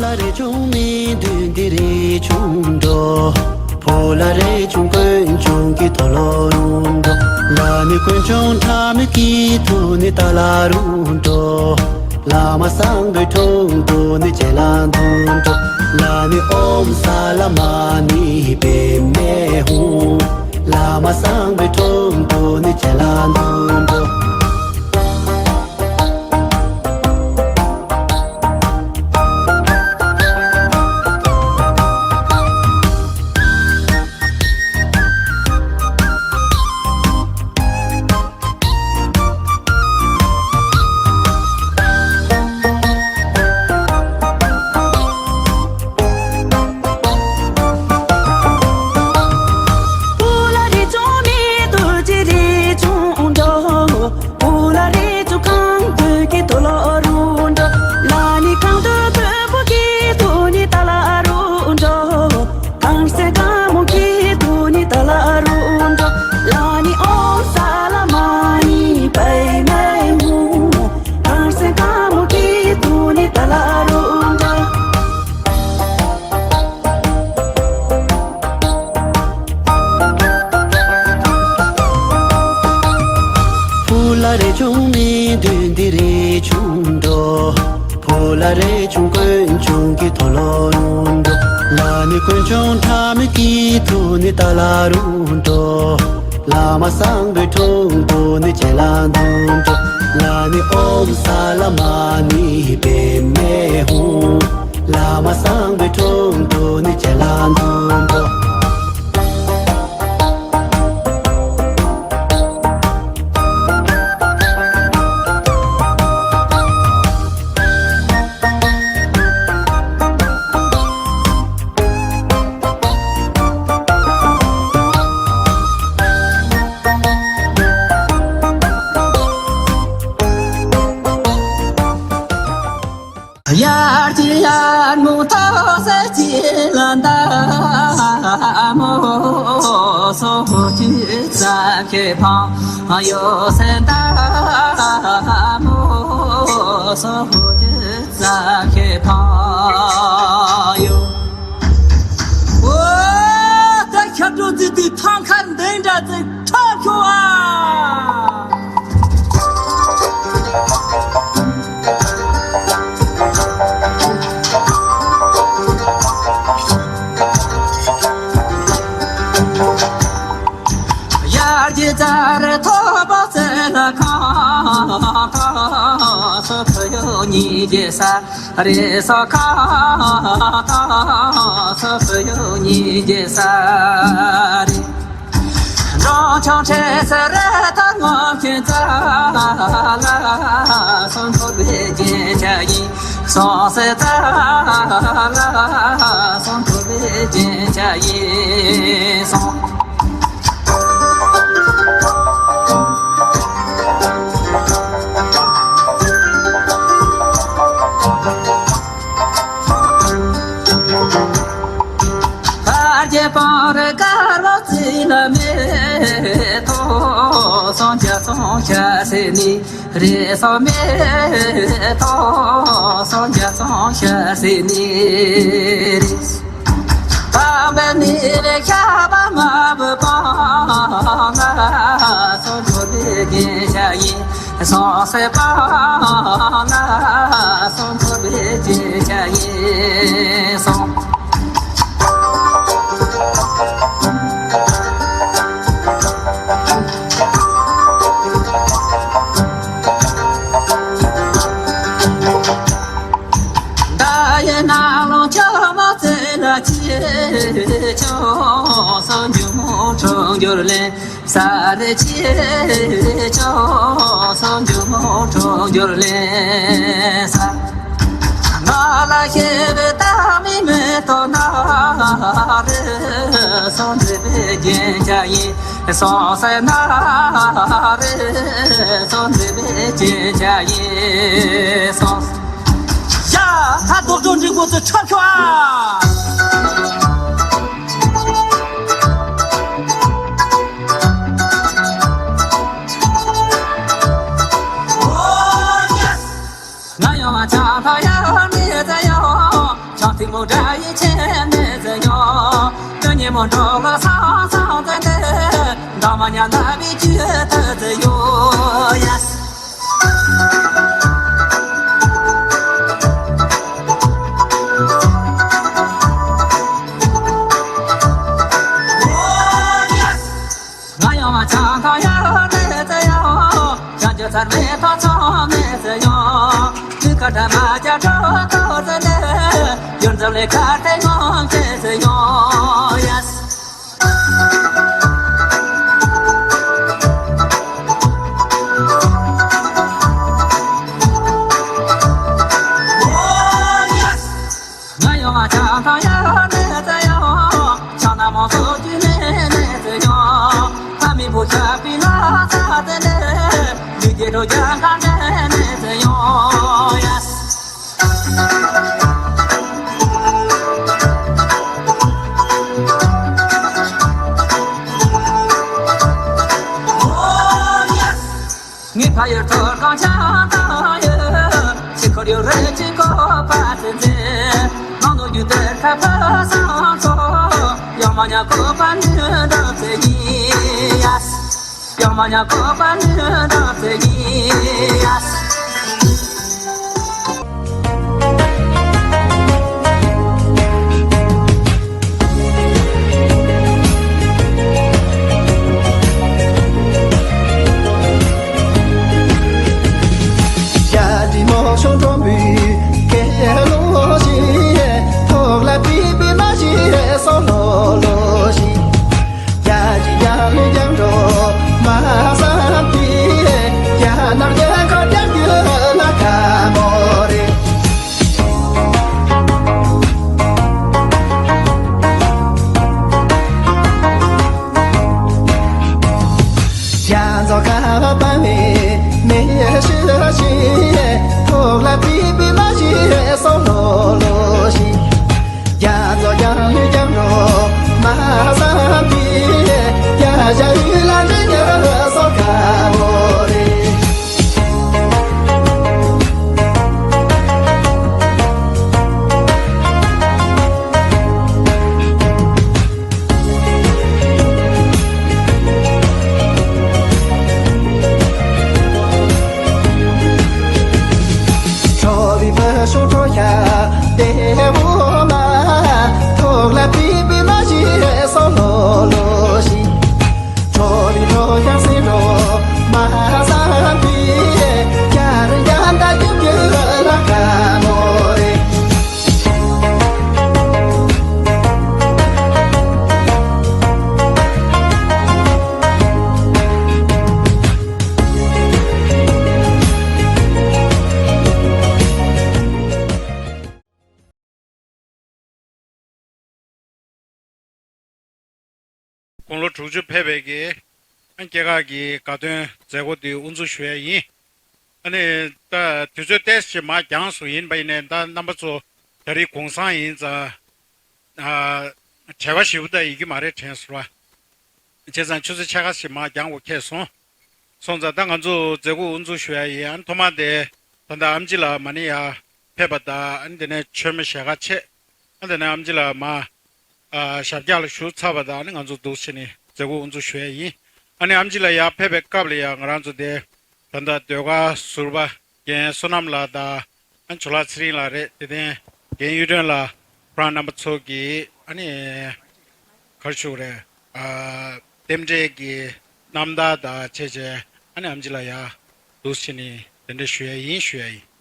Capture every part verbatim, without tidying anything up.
ལ་རས་ཆུང་མི་འདུག་འདི་རས་ཆུང་འགྲོ། ཕོ་ལ་རས་ཆུང་དཀོན་མཆོག་གི་ཐོ་ལོ་རུ་འགྲོ། ལ་ནི་དཀོན་མཆོག་ཕྲ་མོ་གི་ཐུགས་ནི་ཏཱ་ལ་རུ་འགྲོ། བླ་མ་སངས་པའི་འཁྲུངས་སྟོན་ནི་ཅེ་ལ་འདུ་འགྲོ། ལ་ནི་ཨོཾ་ས་ལ་མ་ཎི་པདྨེ་ཧཱུྃ། བླ་མ་སངས་པའི་འཁྲུངས་སྟོན་ནི་ཅེ་ལ་འདུ་འགྲོ། ཕོ་ལ་རས་ཆུང་མི་འདུག་འདི་རས་ཆུང་འགྲོ། ཕོ་ལ་རས་ཆུང་གང་འདོད་ཀྱི་ཐོ་ལོ་རུ་འགྲོ། ལ་ནི་གང་འདོད་དཀོན་པོ་གི་ཐུགས་ནི་ཏཱ་ལ་རུ་འགྲོ། གང་སེ་གང་མོ་གི་ཐུགས་ནི་ཏཱ་ལ་རུ་འགྲོ། ལ་ནི་ཨོཾ་ས་ལ་མ་ཎི་པདྨེ་ཧཱུྃ། གང་སེ་གང་མོ་གི་ཐུགས་ནི་ཏཱ་ལ་རུ་འགྲོ། ཕོ་ལ་རས་ཆུང་མི་འདུག་འདི་རས་ཆུང་འགྲོ། ཕོ་ལ་རས་ཆུང་དཀོན་མཆོག་གི་ཐོ་ལོ་རུ་འགྲོ། ལ་ནི་དཀོན་མཆོག་ཕྲ་མོ་གི་ཐུགས་ནི་ཏཱ་ལ་རུ་འགྲོ། བླ་མ་སངས་པའི་འཁྲུངས་སྟོན་ནི་ཅེ་ལ་འདུ་འགྲོ། ལ་ནི་ཨོཾ་ས་ལ་མ་ཎི་པདྨེ་ཧཱུྃ། བླ་མ་སངས་པའི་འཁྲུངས་སྟོན་ནི་ཅེ་ལ་འདུ་འགྲོ། ཡར་གྱི་ཡར་མོ་ཐོག་སེ་གྱི་ལ་འདའ་མོ་སོ་ཅི་ཙ་ཁེ་ཕང་ཡོ་སེ་འདའ་མོ་སོ་ཅི་ཙ་ཁེ་ཕང་ཡོ། འོ། ད་ཁྱབ་འགྲོ་ཙི་ཏི་ཐང་ཁ་འདི་འདྲ་ཙི་ཁྲ་ཁྱོ་ཨ། ཡར་གྱི་རྩར་ཐོབ་པ་ཚེ་ལ་ཁ་ཁ་སོ་ཐོ་ཡོ་ཉི་རྗེ་ས། རེ་སོ་ཁ་ཁ་སོ་སོ་ཡོ་ཉི་རྗེ་ས་རེ། འབྲོང་ཆུང་ཁྲེ་སེ་རེ་ཐ་ངོ་ཁྱེད་ཙ་ལ་སོང་ཐོ་བེ་ཅེ་ཆ་ཡི་སོང་སེ་ཙ་ལ་སོང་ཐོ་བེ་ཅེ་ཆ་ཡི་སོང་། ཨར་རྒྱས་པང་རི་དཀར་པོ་རྩི་ལ་མེ་ཏོག་སོང་རྒྱ་སོང་ཤ་སེ་ནི། རེ་སོ་མེ་ཏོག་སོང་རྒྱ་སོང་ཤ་སེ་ནི་རེ། པ་བ་ནི་རེ་ཤ་བ་མ་བུ་པ་ང་སོ་འགྲོ་བའི་རྒྱན་ཤ་ཡིན། སོང་སེ་པ་ང་སོ་འགྲོ་བའི་རྒྱན་ཤ་ཡིན་སོང་། ད་ཡེ་ན་ལོ་ཆ་མ་ཚེ་ན་ཆེ་ཆོ་སོ་འཇུ་མོ་ཁྲོ་འགྱུར་ལེ། ས་རེ་ཆེ་ཆོ་སོ་འཇུ་མོ་ཁྲོ་འགྱུར་ལེ་ས། ང་ལ་ཤེས་པའི་ད་མི་མེད་དོ་ན་རེ་སོ་འདི་བའི་རྒྱན་ཆ་ཡིན། སོང་སེ་ན་རེ་སོ་འདི་བའི་རྒྱན་ཆ་ཡིན་སོང་། ཡ། ད་རྡོག་རྡོག་འགྲིག་པོ་ཚོ་ཆོག་ཆོག་ཨ། ང་ཡང་ཆ་ལྷ་ཡ་མི་ཚ་ཡ། སྒྲ་ཡི་ཆེན་མེད་ཟེར་ཡོང་། དོན་ཉིད་མོ་འགྲོ་ལ་སང་སང་ཙེ་ཏེ། འདང་མ་ཉམས་ན་བི་ཅུ་ཏི་ཟེར་ཡོང་། ཡ། ང་ཡང་བ་ཆང་ཐང་ཡང་མེད་ཟེར་ཡང་། ཡང་རྒྱུ་ཚར་མེད་ཐོག་ཚང་མེད་ཟེར་ཡང་། དུས་ཁ་བྲལ་མ་བྱ་འགྲོ་ཐོག་ཟེར་ནས། ཡུལ་འཛམ་ལས་ཁ་བྲལ་ངང་སྐྱེ་ཟེར་ཡང་། ཡ། ང་ཡོང་ང་ཆང་ཐང་ཡང་མེད་ཟེར་ཡང་། ཆང་ན་མོ་སོ་ཅི་མེད་མེད་ཟེར་ཡང་། ཕ་མི་བུ་ཆ་པི་ལ་ས་ཏེ་ལེ། མི་རྒྱལ་རོ་རྒྱ་གང་དེ་མེད་ཟེར་ཡང་། ཡ། ངའི་ཕ་ཡུལ་ཐོར་གང་ཆང་དང་ཡོད། ཕྱི་ཁོར་ཡུག་རེ་ཅིག་གོ་པ་ཚེ་འཛིན། ནང་དུ་རྒྱུ་དེར་ཁ་ཕ་སང་ཚོ། ཡང་མ་ཉག་གོ་པ་ནུས་འདྲ་ཚེ་ཡིན་ཡ། ཡང་མ་ཉག་གོ་པ་ནུས་འདྲ་ཚེ་ཡིན་ཡ། དགུང་ལོ་དྲུག་ཅུ་ཕེབས་པའི་གི་སྐྱེས་སྐར་གྱི་དགའ་སྟོན་མཛད་སྒོ་འདི་དབུ་འཛུགས་ཞུ་ཡ་ཡིན། ཨ་ནི་ད་དུས་ཚོད་ཏོག་ཙམ་མར་འགྱངས་སོང་། ཡིན་པ་ཡིན་ནའི་ད་རྣམ་པ་ཚོ་ད་རེས་གུང་སེང་ཡིན་ཙང་། ཨ། བྲེལ་བ་ཞེ་པོ་ད་ཡོད་ཀྱི་མ་རེད་དྲན་སོང་བ། བྱས་ཙང་ཆུ་ཚོད་ཕྱེད་ཀ་ཞིག་མར་འགྱངས་དགོས་ཁེལ་སོང་། སོང་ཙང་ད་ང་ཚོ་མཛད་སྒོ་དབུ་འཛུགས་ཞུ་ཡ་ཡིན། ཨ་ནི་ཐོག་མ་དེ་ད་ལྟ་ཨམ་ཆི་ལགས་མ་ནི་ཡར་ཕེབས་པ་དང་། ཨ་ནི་དེ་ནས་མཆོད་མེ་ཞལ་ཁ་ཕྱེས། ཨ་ནི་དེ་ནས་ཨམ་ཆི་ལགས་མར། ཨ། ཞབས་བཀྱག་ལ་བཞུགས་ཚར་བ་དང་། ཨ་ནི་ང་ཚོ་འདུག་སེ་བྱས་ནས་མཛད་སྒོ་དབུ་འཛུགས་ཞུ་ཡ་ཡིན། ཨ་ནི་ཨམ་ཆི་ལགས་ཡར་ཕེབས་པའི་སྐབས་ལ་ཡང་ང་རང་ཚོ་དེ་ད་ལྟ་ཟློས་གར་ཟུར་པ་རྒན་བསོད་ནམས་ལགས་དང་། ཨ་ནི་ཇོ་ལགས་ཚེ་རིང་ལགས་རེད། དེ་ནས་རྒན་གཡུ་སྒྲོན་ལགས། ཁོ་རང་རྣམ་པ་ཚོ་གིས་ཨ་ནི་ག་རེ་ཞུ་དགོས་རེད། ཨ། རྟེན་འབྲེལ་གྱི་རྣམ་ཐར་དང་བཅས་བྱས། ཨ་ནི་ཨམ་ཆི་ལགས་ཡར་འདུག་སེ་བྱས་ནས་གདན་འདྲེན་ཞུ་ཡ་ཡིན། ཞུ་ཡ་ཡིན།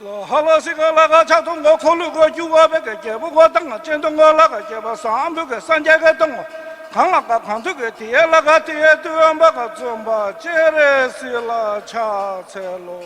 ལ་ཧ་ལ་སི་ཀ་ལ་ཀ་ཆ་ཐུང་གོ་ཁོ་ལུ་གོ་རྒྱུ་བ་བེ་ག་རྒྱལ་པོ་གོ་ཏང་ཅན་ཐུང་གོ་ལ་ཀ་རྒྱལ་པོ་སང་བུ་ག་སང་རྒྱ་ག་ཏང་གང་ལ་ཀ་གང་ཐུ་ག་ཏི་ཡ་ལ་ཀ་ཏི་ཡ་ཏུ་ཨམ་བ་ག་བཙུན་པ་ཅེ་རེ་སི་ལ་ཕྱག་འཚལ་ལོ།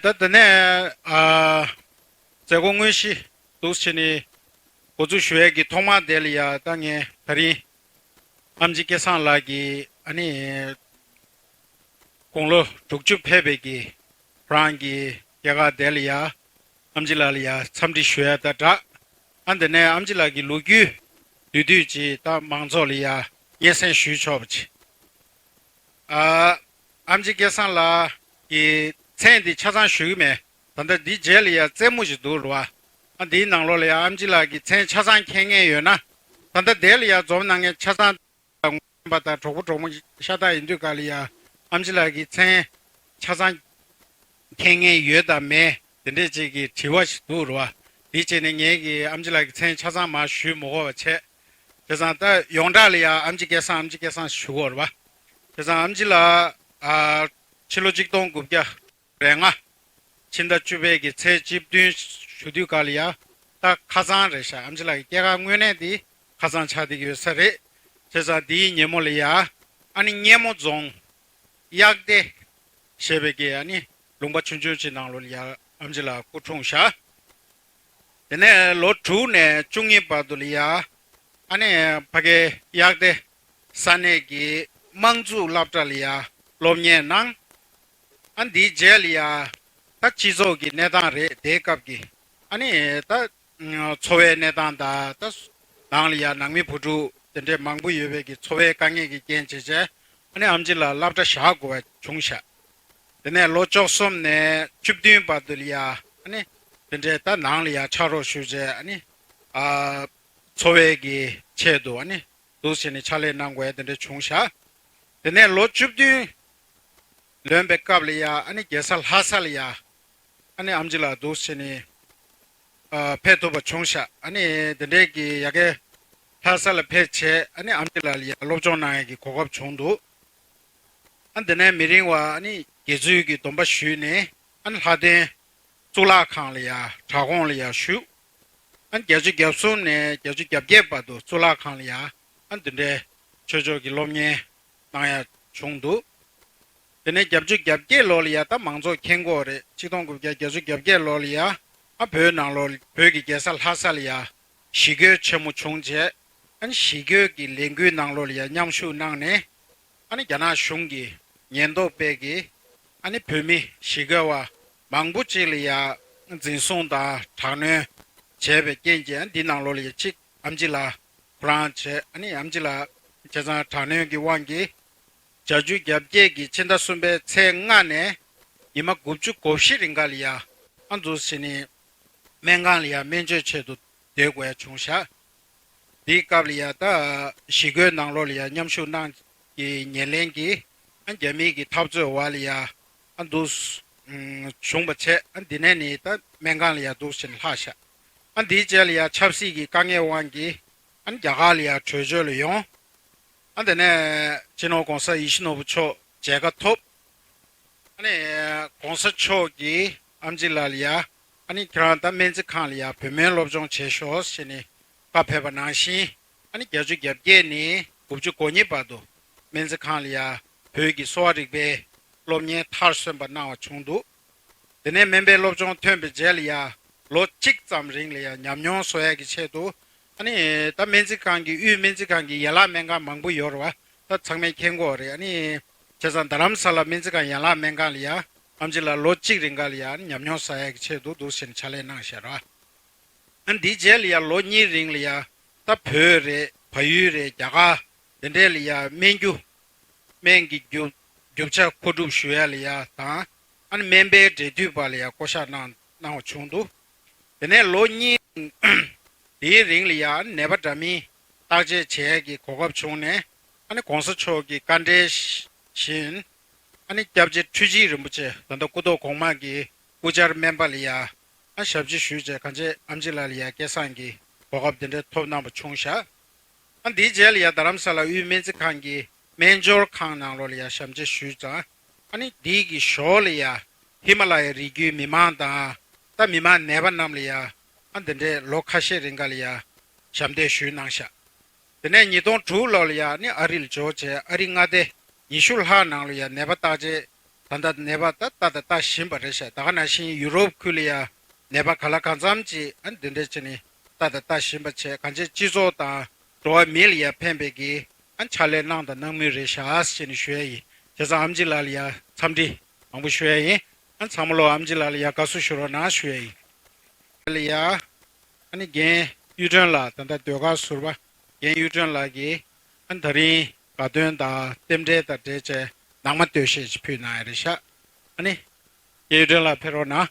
ད་དེ་ནས་ཨ། མཛད་སྒོ་དངོས་གཞི་འདུག་བྱས་ནས་འགོ་འཛུགས་ཞུ་ཡས་ཀྱི་ཐོག་མ་དེ་ལ་ཡ། ད་ངས་ད་རིང་ཨེམ་ཆི་སྐལ་བཟང་ལགས་ཀྱིས་ཨ་ནི་དགུང་ལོ་དྲུག་ཅུ་ཕེབས་པའི་གི་རང་གི་སྐྱེས་སྐར་དེ་ལ་ཡ། ཨེམ་ཆི་ལགས་ལ་ཡ་འཚམས་འདྲི་ཞུ་ཡ་དང་སྦྲགས། ཨ་དེ་ནས་ཨེམ་ཆི་ལགས་ཀྱི་ལོ་རྒྱུས་བསྡུས་བསྡུས་ཅིག་ད་མང་ཚོགས་ལ་ཡ་སྙན་སེང་ཞུས་ཆོག་པ་ཅིག་ཨ། ཨེམ་ཆི་སྐལ་བཟང་ལགས་ཀྱི་མཚན་འདི་ཆ་ཚང་ཞུ་གི་མེད། ད་ལྟ་འདི་རྗེས་ལ་ཡ་རྩེད་མོ་ཞིག་འདུག་རེད་བ། ཨ་འདིའི་ནང་ལོགས་ལ་ཡ་ཨེམ་ཆི་ལགས་ཀྱི་མཚན་ཆ་ཚང་མཁྱེན་མཁན་ཡོད་ན། ད་ལྟ་དེ་ལ་ཡ་འཛོམས་གནང་མཁན་ཆ་ཚང་ངོ་ཤེས་པ་དང་གྲོགས་པོ་གྲོགས་མོ་ཤ་སྟག་ཡིན་དུས་ག་ལ་ཡ་ཨེམ་ཆི་ལགས་ཀྱི་མཚན་ཆ་ཚང་མཁྱེན་མཁན་ཡོད་དང་མེད་དེ་འདྲས་ཅིག་གི་དྲི་བ་ཞིག་འདུག་རེད་བ། དེ་བྱས་ནས་ངས་ཀྱི་ཨེམ་ཆི་ལགས་ཀྱི་མཚན་ཆ་ཚང་མར་ཞུས་མི་དགོས་པ་བྱས། བྱས་ཙང་ད་ཡོངས་གྲགས་ལ་ཡ་ཨེམ་ཆི་སྐལ་བཟང་ཨེམ་ཆི་སྐལ་བཟང་ཞུ་དགོས་རེད་བ། བྱས་ཙང་ཨེམ་ཆི་ལགས་ཨ། ཕྱི་ལོ་ཆིག་སྟོང་དགུ་བརྒྱ་རེ་ལྔ། ཕྱི་ཟླ་བཅུ་པའི་གི་ཚེས་བཅུ་བདུན་ཞུ་དུས་ག་ལ་ཡ། ད་ཁ་སང་རེད་ཤག་ཨེམ་ཆི་ལགས་ཀྱི་སྐྱེས་སྐར་དངོས་གནས་དེ་ཁ་སང་ཆགས་བསྡད་ཀྱི་ཡོད་ས་རེད། བྱས་ཙང་དེའི་ཉིན་མོ་ལ་ཡ། ཨ་ནི་སྙེ་མོ་རྫོང་གཡག་སྡེ་ཞེས་པའི་གི་ཨ་ནི་ལུང་པ་ཆུང་ཆུང་ཅིག་ནང་ལོགས་ལ་ཡ་ཨེམ་ཆི་ལགས་སྐུ་འཁྲུངས་ཤག་དེ་ནས་ལོ་དྲུག་ནས་བཅུ་གཉིས་བར་དུ་ལ་ཡ། ཨ་ནི་ཕ་གའི་གཡག་སྡེ་ས་གནས་ཀྱི་དམངས་གཙོའི་སློབ་གྲྭ་ལ་ཡ་སློབ་གཉེར་གནང་། ཨ་འདིའི་རྗེས་ལ་ཡ། ད་སྤྱི་ཚོགས་ཀྱི་གནས་སྟངས་རེད་དེའི་སྐབས་ཀྱི། ཨ་ནི་ད་འཚོ་བའི་གནས་སྟངས་དང་ད་ནང་ལ་ཡ་ནང་མི་བུ་ཕྲུག་དེ་འདྲས་མང་པོ་ཡོད་པའི་གི་འཚོ་བའི་དཀའ་ངལ་གྱི་རྐྱེན་བྱས་བྱས། ཨ་ནི་ཨེམ་ཆི་ལགས་སློབ་གྲྭ་བཞག་དགོས་པ་བྱུང་ཤག་དེ་ནས་ལོ་བཅུ་གསུམ་ནས་བཅུ་བདུན་བར་དུ་ལ་ཡ། ཨ་ནི་དེ་འདྲས་ད་ནང་ལ་ཡ་ཕྱག་རོགས་ཞུས་བྱས། ཨ་ནི་ཨ། འཚོ་བའི་གི་ཆེད་དུ་ཨ་ནི་འདུག་བྱས་ནས་ཕྱག་ལས་གནང་དགོས་ཡ་དེ་འདྲ་བྱུང་ཤག་དེ་ནས་ལོ་བཅུ་བདུན་ལོན་པའི་སྐབས་ལ་ཡ། ཨ་ནི་རྒྱལ་ས་ལྷ་ས་ལ་ཡ། ཨ་ནི་ཨེམ་ཆི་ལགས་འདུག་བྱས་ནས་ཨ། ཕེབས་ཐུབ་པ་བྱུང་ཤག་ཨ་ནི་དེ་འདྲའི་གི་ཡ་གི་ལྷ་ས་ལ་ཕེབས་བྱས། ཨ་ནི་ཨེམ་ཆི་ལགས་ལ་ཡ་སློབ་སྦྱོང་གནང་ཡ་གི་གོ་སྐབས་བྱུང་འདུག་ཨ། དེ་ནས་མི་རིང་བར་ཨ་ནི་དགེ་ཚུལ་གྱི་སྡོམ་པ་ཞུས་ནས། ཨ་ནི་ལྷ་ལྡན་གཙུག་ལག་ཁང་ལ་ཡ་གྲྭ་གོང་ལ་ཡ་བཞུགས། ཨ་ནི་བརྒྱད་ཅུ་གྱ་གསུམ་ནས་བརྒྱད་ཅུ་གྱ་བརྒྱད་བར་དུ་གཙུག་ལག་ཁང་ལ་ཡ། ཨ་ནི་འདི་འདྲའི་ཆོས་ཕྱོགས་ཀྱི་སློབ་གཉེར་གནང་ཡ་བྱུང་འདུག་དེ་ནས་བརྒྱད་ཅུ་གྱ་བརྒྱད་ལོ་ལ་ཡ། ད་མང་ཚོགས་མཁྱེན་གྱི་ཡོད་རེད། ཆིག་སྟོང་དགུ་བརྒྱ་བརྒྱད་ཅུ་གྱ་བརྒྱད་ལོ་ལ་ཡ། ཨ་བོད་ནང་ལོགས་བོད་ཀྱི་རྒྱལ་ས་ལྷ་ས་ལ་ཡ་ཞི་རྒོལ་ཆེན་མོ་བྱུང་རྗེས། ཨ་ནི་ཞི་རྒོལ་གྱི་ལས་འགུལ་ནང་ལོགས་ལ་ཡ་མཉམ་ཞུགས་གནང་ནས། ཨ་ནི་རྒྱ་ནག་གཞུང་གི་ཉེན་རྟོག་པས་ཀྱིས་ཨ་ནི་བོད་མི་ཞི་རྒོལ་བ་མང་པོ་ཅིག་ལ་ཡ་འཛིན་བཟུང་དང་དྲག་གནོན་བྱས་པའི་རྐྱེན་གྱིས། ཨ་འདི་ནང་ལོགས་ལ་ཡ་གཅིག་ཨེམ་ཆི་ལགས་ཁོ་རང་བྱས། ཨ་ནི་ཨེམ་ཆི་ལགས་བྱས་ཙང་དྲག་གནོན་གྱི་དབང་གིས་བརྒྱད་ཅུ་གྱ་བརྒྱད་ཀྱི་ཕྱི་ཟླ་གསུམ་པའི་ཚེས་ལྔ་ནས་ཉི་མ་དགུ་བཅུ་གོ་བཞི་རིང་ག་ལ་ཡ། ཨ་འདུག་བྱས་ནས་ སྨན་ཁང་ལ་ཡ་སྨན་བཅོས་ཆེད་དུ་སྡོད་དགོས་ཡ་བྱུང་ཤག་དེའི་སྐབས་ལ་ཡ་ད་ཞི་རྒོལ་ནང་ལོགས་ལ་ཡ་མཉམ་ཞུགས་གནང་གི་ཉེར་ལེན་གྱི་ཨ་རྒྱ་མིའི་གི་འཐབ་རྩོད་འོག་ལ་ཡ་ཨ་འདུག་བྱུང་བ་བྱས། ཨ་འདི་ནས་ནི་ད་སྨན་ཁང་ལ་ཡ་འདུག་བྱས་ནས་ལྷག་ཤག་ཨ་འདིའི་རྗེས་ལ་ཡ་ཆབ་སྲིད་ཀྱི་དཀའ་ངལ་དབང་གིས་ཨ་རྒྱ་གར་ལ་ཡ་བྲོས་བྱོལ་ལ་ཡོང་། ཨ་དེ་ནས་སྤྱི་ནོར་༧གོང་ས་ཡིད་བཞིན་ནོར་བུ་མཆོག་མཇལ་ཁ་ཐོབ། ཨ་ནི་༧གོང་ས་མཆོག་གིས་ཨེམ་ཆི་ལགས་ལ་ཡ་ཨ་ནི་ཁྱེད་རང་ད་སྨན་རྩིས་ཁང་ལ་ཡ་བོད་སྨན་སློབ་སྦྱོང་བྱེད་ཤོག་ཟེར་ནས་བཀའ་ཕེབས་པ་ནང་བཞིན། ཨ་ནི་བརྒྱད་ཅུ་གྱ་བརྒྱད་ནས་དགུ་བཅུ་གོ་གཉིས་བར་དུ་སྨན་རྩིས་ཁང་ལ་ཡ་བོད་ཀྱི་གསོ་བ་རིག་པའི་སློབ་གཉེར་མཐར་སོན་པ་གནང་བ་བྱུང་འདུག་དེ་ནས་སྨན་པའི་སློབ་སྦྱོང་ཐོན་པའི་རྗེས་ལ་ཡ་ལོ་གཅིག་ཙམ་རིང་ལ་ཡ་ཉམས་མྱོང་བཟོ་ཡ་གི་ཆེད་དུ། ཨ་ནི་ད་སྨན་རྩིས་ཁང་གི་དབུས་སྨན་རྩིས་ཁང་གི་ཡན་ལག་སྨན་ཁང་མང་པོ་ཡོད་རེད་བ། ད་ཚང་མས་མཁྱེན་གྱི་ཡོད་རེད། ཨ་ནི་བྱས་ཙང་རྡ་རམ་ས་ལ་སྨན་རྩིས་ཁང་ཡན་ལག་སྨན་ཁང་ལ་ཡ་ཨེམ་ཆི་ལགས་ལོ་གཅིག་རིང་ག་ལ་ཡ་ཨ་ནི་ཉམས་མྱོང་བཟོ་ཡ་གི་ཆེད་དུ་འདུག་ཟེར་ནས་ཕྱག་ལས་གནང་བཞག་རེད་བ། ཨ་ནི་འདིའི་རྗེས་ལ་ཡ་ལོ་གཉིས་རིང་ལ་ཡ་ད་བོད་རེད། བལ་ཡུལ་རེད། རྒྱ་གར་དེ་འདྲས་ལ་ཡ་སྨན་རྒྱུ་སྨན་གྱི་རྒྱུ་རྒྱུ་ཆ་མཁོ་སྒྲུབ་ཞུ་ཡ་ལ་ཡ་དང་། ཨ་ནི་སྨན་པའི་འབྲེལ་མཐུད་པ་ལ་ཡ་བསྐོ་གཞག་གནང་གནང་བ་བྱུང་འདུག་དེ་ནས་ལོ་གཉིས་དེའི་རིང་ལ་ཡ་ནད་པ་འདྲ་མིན་བརྟག་དཔྱད་བྱེད་ཡ་གི་གོ་སྐབས་བྱུང་ནས། ཨ་ནི་༧གོང་ས་མཆོག་གི་བཀའ་འབྲེལ་བཞིན། ཨ་ནི་སྐྱབས་རྗེ་འཕྲུལ་གཅིག་རིན་པོ་ཆེ་ད་ལྟ་སྐུ་ཐོག་གོང་མ་གི་སྐུ་བཅར་སྨན་པ་ལ་ཡ་ཨ་ཞབས་ཕྱི་ཞུས་བྱས། གང་བྱས་ཨེམ་ཆི་ལགས་ལ་ཡ་སྐལ་བཟང་གི་གོ་སྐབས་དེ་འདྲ་ཐོབ་གནང་བ་བྱུང་ཤག་ཨ་འདིའི་རྗེས་ལ་ཡ་རྡ་རམ་ས་ལ་དབུས་སྨན་རྩིས་ཁང་གི་སྨན་སྦྱོར་ཁང་ནང་ལོགས་ལ་ཡ་ཞབས་ཕྱི་ཞུས་ཙང་། ཨ་ནི་འདིའི་གི་ཞོར་ལ་ཡ་ཧི་མ་ལ་ཡའི་རི་རྒྱུད་མི་མང་དང་། ད་མི་མང་ནད་པ་རྣམས་ལ་ཡ་ཨ་འདི་འདྲའི་ལོ་ཁ་ཤས་རིང་ག་ལ་ཡ་ཞབས་འདེགས་ཞུས་གནང་ཤག་དེ་ནས་ཉིས་སྟོང་དྲུག་ལོ་ལ་ཡ་ནི་ཨ་རི་ལ་འབྱོར་བྱས། ཨ་རི་མངའ་སྡེ་ཉི་ཤུ་ལྷག་ནང་ལ་ཡ་ནད་པ་བརྟག་དཔྱད། ད་ལྟ་ནད་པ་ད་ལྟ་ད་ལྟ་བཞིན་པ་རེད་ཤག་ད་ག་ནང་བཞིན་ཡུ་རོབ་ཁུལ་ལ་ཡ་ནད་པ་ག་ལ་གང་འཚམ་ཅིག་ཨ་འདི་འདྲ་བྱས་ནས་ད་ལྟ་ད་ལྟ་བཞིན་པ་བྱས། གང་བྱས་སྤྱི་ཚོགས་དང་འགྲོ་བ་མི་ལ་ཡ་ཕན་པའི་གི་ཨ་ཕྱག་ལས་གནང་དང་གནང་མུས་རེད་ཤག་ཟེར་ནས་ཞུ་ཡ་ཡིན། བྱས་ཙང་ཨེམ་ཆི་ལགས་ལ་ཡ་འཚམས་འདྲི་མང་པོ་ཞུ་ཡ་ཡིན། ཨ་ཚང་མ་ལོ་ཨེམ་ཆི་ལགས་ལ་ཡ་དགའ་བསུ་ཞུ་རོགས་གནང་ཞུ་ཡ་ཡིན། ལ་ཡ། ཨ་ནི་རྒན་གཡུ་སྒྲོན་ལགས། ད་ལྟ་ཟློས་གར་ཟུར་པ་རྒན་གཡུ་སྒྲོན་ལགས་ཀྱིས་ཨ་ནི་ད་རིང་དགའ་སྟོན་དང་རྟེན་འབྲེལ་དང་འབྲེལ་བྱས་ནང་མ་སྟོད་གཞས་ཅིག་ཕུལ་གནང་ཡ་རེད་ཤག་ཨ་ནི་རྒན་གཡུ་སྒྲོན་ལགས་ཕེབས་རོགས་གནང་།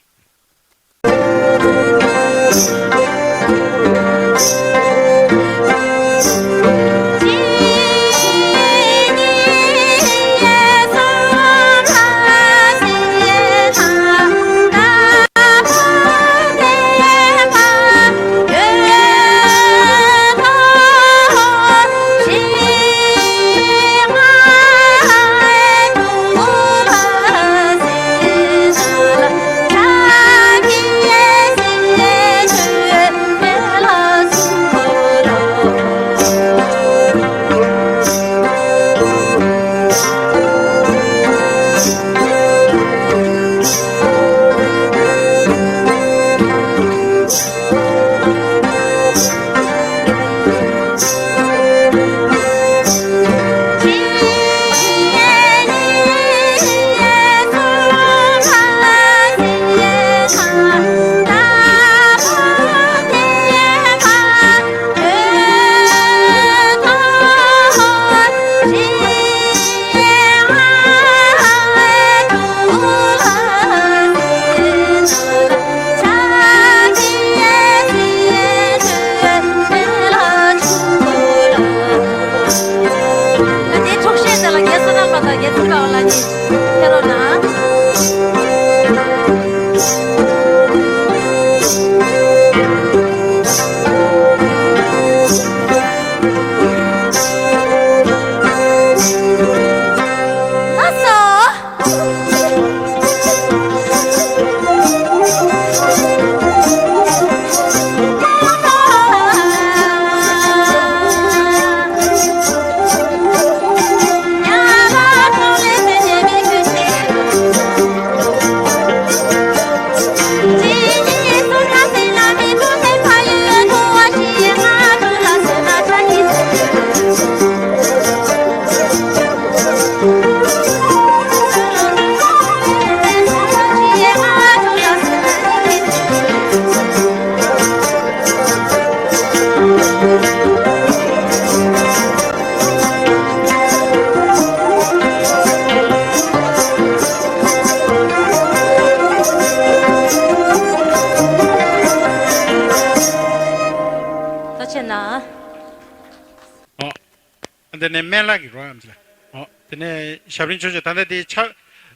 དེ་ནས་སྨན་བླ་གི་རོ་ཨམ་ཅི་ལ། ཨོ། དེ་ནས་ཞབས་རིམ་ཆོས་ཆོས་ད་ལྟ་དེ་ཕྱག་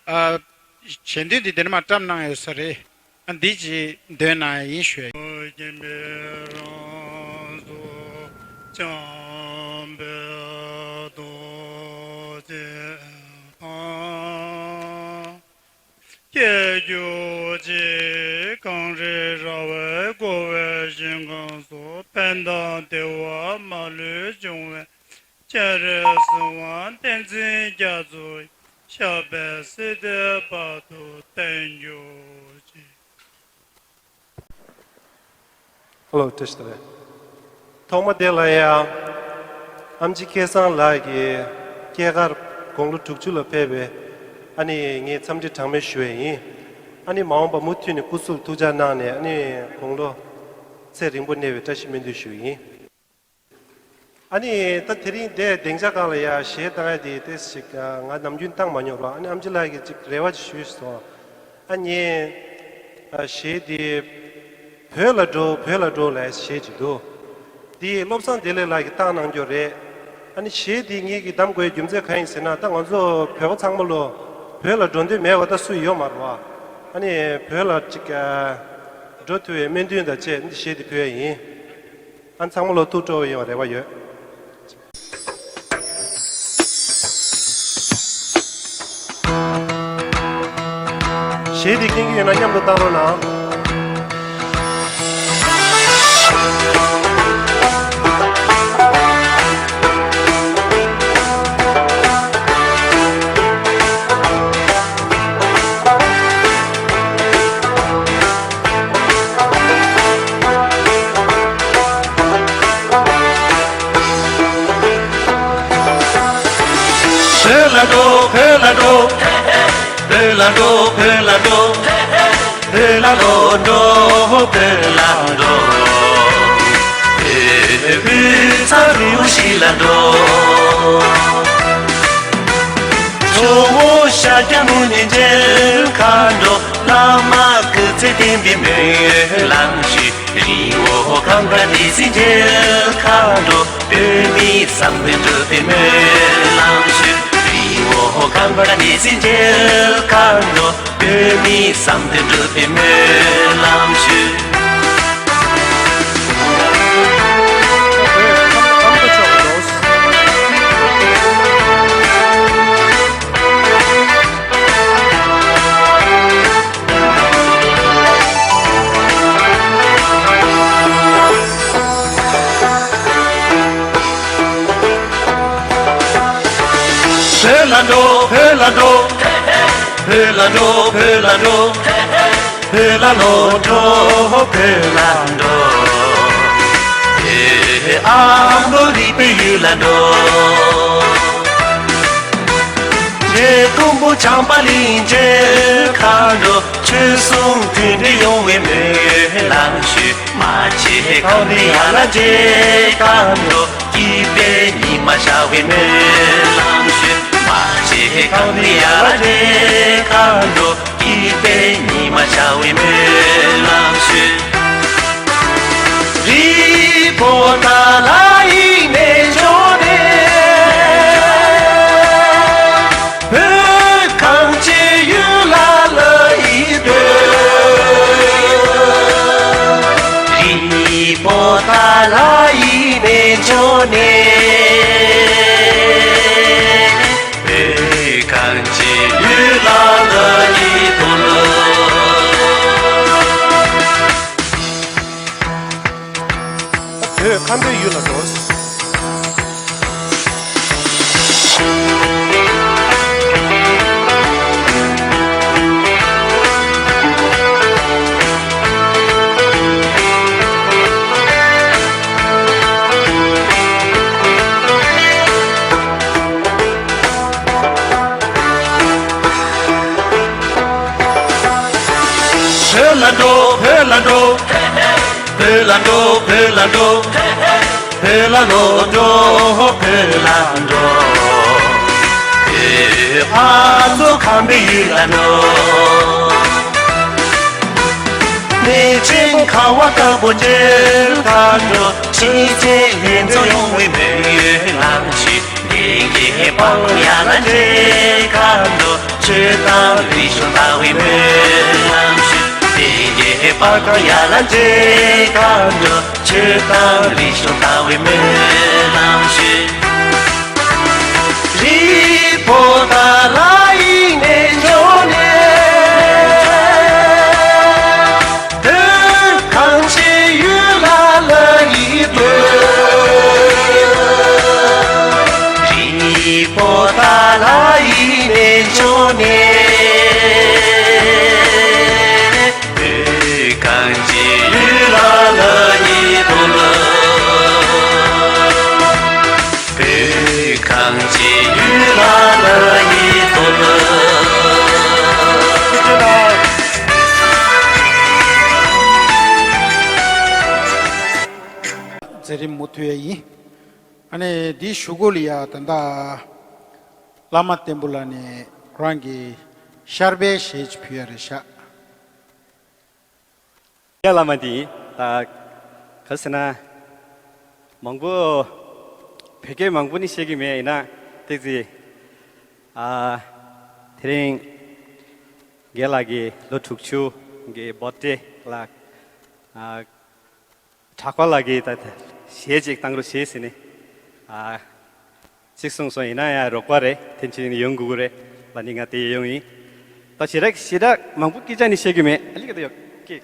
ཨ། ཞལ་འདོན་དེ་དེ་ནས་མ་བཀྲམ་གནང་ཡོད་ས་རེད། ཨ། འདི་ཅིག་འདོན་གནང་ཡིན་ཞུ་ཡ་ཡིན། ཁྱེད་ཀྱི་རང་གཟུགས་འཇམ་པའི་རྡོ་རྗེ་དང་། སྐྱེ་འགྱུར་ཅིག་གངས་རི་ར་བས་བསྐོར་བའི་ཞིང་ཁམས་སུ་ཕན་དང་བདེ་བ་མ་ལུས་འབྱུང་བའི་སྤྱན་རས་གཟིགས་དབང་བསྟན་འཛིན་རྒྱ་མཚོ་ཞབས་པད་སྲིད་མཐའི་བར་དུ་བརྟན་གྱུར་ཅིག། ཨ་ལོ། བཀྲ་ཤིས་བདེ་ལེགས། ཐོག་མ་དེ་ལ་ཡང་ཨམ་ཆི་སྐལ་བཟང་ལགས་ཀྱི་སྐྱེས་སྐར་དགུང་ལོ་དྲུག་ཅུ་ལ་ཕེབས་པའི་ཨ་ནི་ངས་འཚམས་འདྲི་གྲངས་མེད་ཞུ་བ་ཡིན། ཨ་ནི་མ་འོངས་པ་མུ་མཐུད་ནས་སྐུ་གཟུགས་ཐུགས་ཅག་གནང་ནས་ཨ་ནི་དགུང་ལོ་ཚེ་རིང་པོ་གནས་པའི་བཀྲ་ཤིས་སྨོན་འདུན་ཞུ་ཡིན། ཨ་ནི་ད་དེ་རིང་འདིར་སྡིངས་ཆ་སྒང་ལ་ཡ་གཞས་བཏང་ཡ་དེ་ཏོག་ཙམ་ཅིག་ང་ནམ་རྒྱུན་བཏང་མ་མྱོང་རོགས། ཨ་ནི་ཨམ་ཆི་ལགས་ཀྱིས་ཅིག་རེ་བ་ཅིག་ཞུས་སོང་། ཨ་ནི་གཞས་དེ་བོད་ལ་འགྲོ་བོད་ལ་འགྲོ་ལབ་གཞས་ཅིག་འདུག། དེ་བློ་བཟང་བདེ་ལེགས་ལགས་ཀྱིས་བཏང་གནང་རྒྱུ་རེད། ཨ་ནི་གཞས་དེ་ངེད་ཀྱིས་གདམ་དགོས་རྒྱུ་མཚན་གང་ཡིན་ཟེར་ན། ད་ང་ཚོ་བོད་པ་ཚང་མ་ལོ་བོད་ལ་འགྲོ་འདོད་མེད་པ་ད་སུ་ཡོད་མ་རེད་བ། ཨ་ནི་བོད་ལ་ཅིག་འགྲོ་ཐུབ་པའི་སྨོན་འདུན་དང་བཅས་འདི་གཞས་དེ་ཕུལ་ཡ་ཡིན། ཨ། ཚང་མ་ལོ་ཐུགས་སྤྲོ་བོ་ཡོང་རེ་བ་ཡོད། གཞས་འདི་མཁྱེན་གྱི་ཡོད་ན་མཉམ་དུ་བཏང་རོགས་གནང་། བོད་ལ་འགྲོ། བོད་ལ་འགྲོ། བོད་ལ་འགྲོ། བོད་ལ་འགྲོ། བོད་ལ་འགྲོ། འགྲོ། བོད་ལ་འགྲོ། བོད་བོད་ཚ་རུ་ཞིག་ལ་འགྲོ། ཇོ་བོ་ཤཱཀྱ་མུ་ནེ་མཇལ་ཁ་འགྲོ། བླ་མ་སྐུ་ཚེ་བརྟན་པའི་སྨོན་ལམ་ཞུ། རི་བོ་གངས་དཀར་བདེ་སྲུང་མཇལ་ཁ་འགྲོ། བོད་མི་བསམ་དོན་འགྲུབ་པའི་སྨོན་ལམ་ཞུ། རི་བོ་གངས་དཀར་བདེ་སྲུང་མཇལ་ཁ་འགྲོ། བོད་མི་བསམ་དོན་འགྲུབ་པའི་སྨོན་ལམ་ཞུ། བོད་ལ་འགྲོ། བོད་ལ་འགྲོ། བོད་ལ་འགྲོ། བོད་ལ་འགྲོ། བོད་ལ་ལོག་འགྲོ། བོད་ལ་འགྲོ། བོད་ཨ་མདོ་རིག་པའི་ཡུལ་ལ་འགྲོ། རྗེ་མགོན་པོ་བྱམས་པ་གླིང་མཇལ་ཁ་འགྲོ། ཆོས་སྲུང་མཐུན་སྒྲིལ་ཡོང་བའི་སྨོན་ལམ་ཞུ། མ་ཆེན་ཁམས་པའི་ཡར་ལ་མཇལ་ཁ་འགྲོ། སྐྱིད་པའི་ཉི་མ་ཤར་བའི་སྨོན་ལམ་ཞུ། མ་ཆེན་ཁམས་པའི་ཡར་ལ་མཇལ་ཁ་འགྲོ། སྐྱིད་པའི་ཉི་མ་ཤར་བའི་སྨོན་ལམ་ཞུ། རི་བོ་ཏཱ་ལ་ཡི་གནས་མཆོག་ནས། བོད་གངས་ཅན་ཡུལ་ལ་ལ་ཡི་སྟོན། རི་བོ་ཏཱ་ལ་ཡི་གནས་མཆོག་ནས། བོད་གངས་ཅན་ཡུལ་ལ་ལ་ཡི་སྟོན། བོད་ཁམས་པའི་ཡུལ་ལ་འགྲོ། བོད་ལ་འགྲོ། བོད་ལ་འགྲོ། བོད་ལ་འགྲོ། བོད་ལ་འགྲོ། བོད་ལ་ལོག་འགྲོ། བོད་ལ་འགྲོ། བོད་ཕ་ཚོ་ཁམས་པའི་ཡུལ་ལ་འགྲོ། གནས་ཆེན་ཁ་བ་དཀར་པོ་མཇལ་ཁ་འགྲོ། ཕྱི་རྒྱལ་ལྷན་ཚོགས་ཡོང་བའི་སྨོན་ལམ་ཞུ། བདེ་ སྤང་ཡ་ལ་འདྲེ་ཁ་འགྲོ། ཆོས་དང་རིག་གཞུང་ལྟ་བའི་སྨོན་ལམ་ཞུ། སེང་གེ་སྤང་ཡ་ལ་འདྲེ་ཁ་འགྲོ། ཆོས་དང་རིག་གཞུང་ལྟ་བའི་སྨོན་ལམ་ཞུ། རི་བོ་ཏཱ་ལ་ཡི་གནས་མཆོག་ནས། བོད་གངས་ཅན་ཡུལ་ལ་ལ་ཡི་བོད། རི་བོ་ཏཱ་ལ་ཡི་གནས་མཆོག་ནས། བོད་གངས་ཅན་ཡུལ་ལ་ལ་ཡི་བོད། བོད་གངས་ཅན་ཡུལ་ལ་ལ་ཡི་བོད། མཛད་རིམ་མུ་མཐུད་ཡིན། ཨ་ནི་འདིའི་གཞུག་གུ་ལ་ཡ་ད་ལྟ་བླ་མ་བསྟན་པོ་ལགས་ནས་ཁོ་རང་གི་ཤར་པའི་ཞལ་ཅིག་ཕུལ་ཡ་རེད་ཤག་ཡ་བླ་མ་འདི་ད་ག་ཟེར་ན། མང་པོ་བོད་སྐད་མང་པོ་ནི་ཤེས་ཀྱི་མེད། ཡིན་ན་ཏོག་ཙམ་ཨ་དེ་རིང་རྒན་ལགས་ཀྱི་ལོ་དྲུག་ཅུ་གི་བར་ཐི་ཌེ་ལ་ཨ་གྲགས་པ་ལགས་ཀྱིས་ད་གཞས་ཅིག་བཏང་རོགས་བྱེད་ཟེར་ནས་ཨ་ཅིག་གསུངས་སོང་། ཡིན་ན་ཡང་རོགས་པ་རེད། ཐེངས་གཅིག་ནི་ཡོང་དགོས་ཀྱི་རེད་ལབ་ནི་ང་དེ་ཡོང་ཡིན། ད་ཞེ་དྲག་ཞེ་དྲག་མང་པོ་སྐད་ཆ་ནི་བཤད་ཀྱི་མེད། ཨ་ལི་ཀ་ད་ཡོད་ཀི་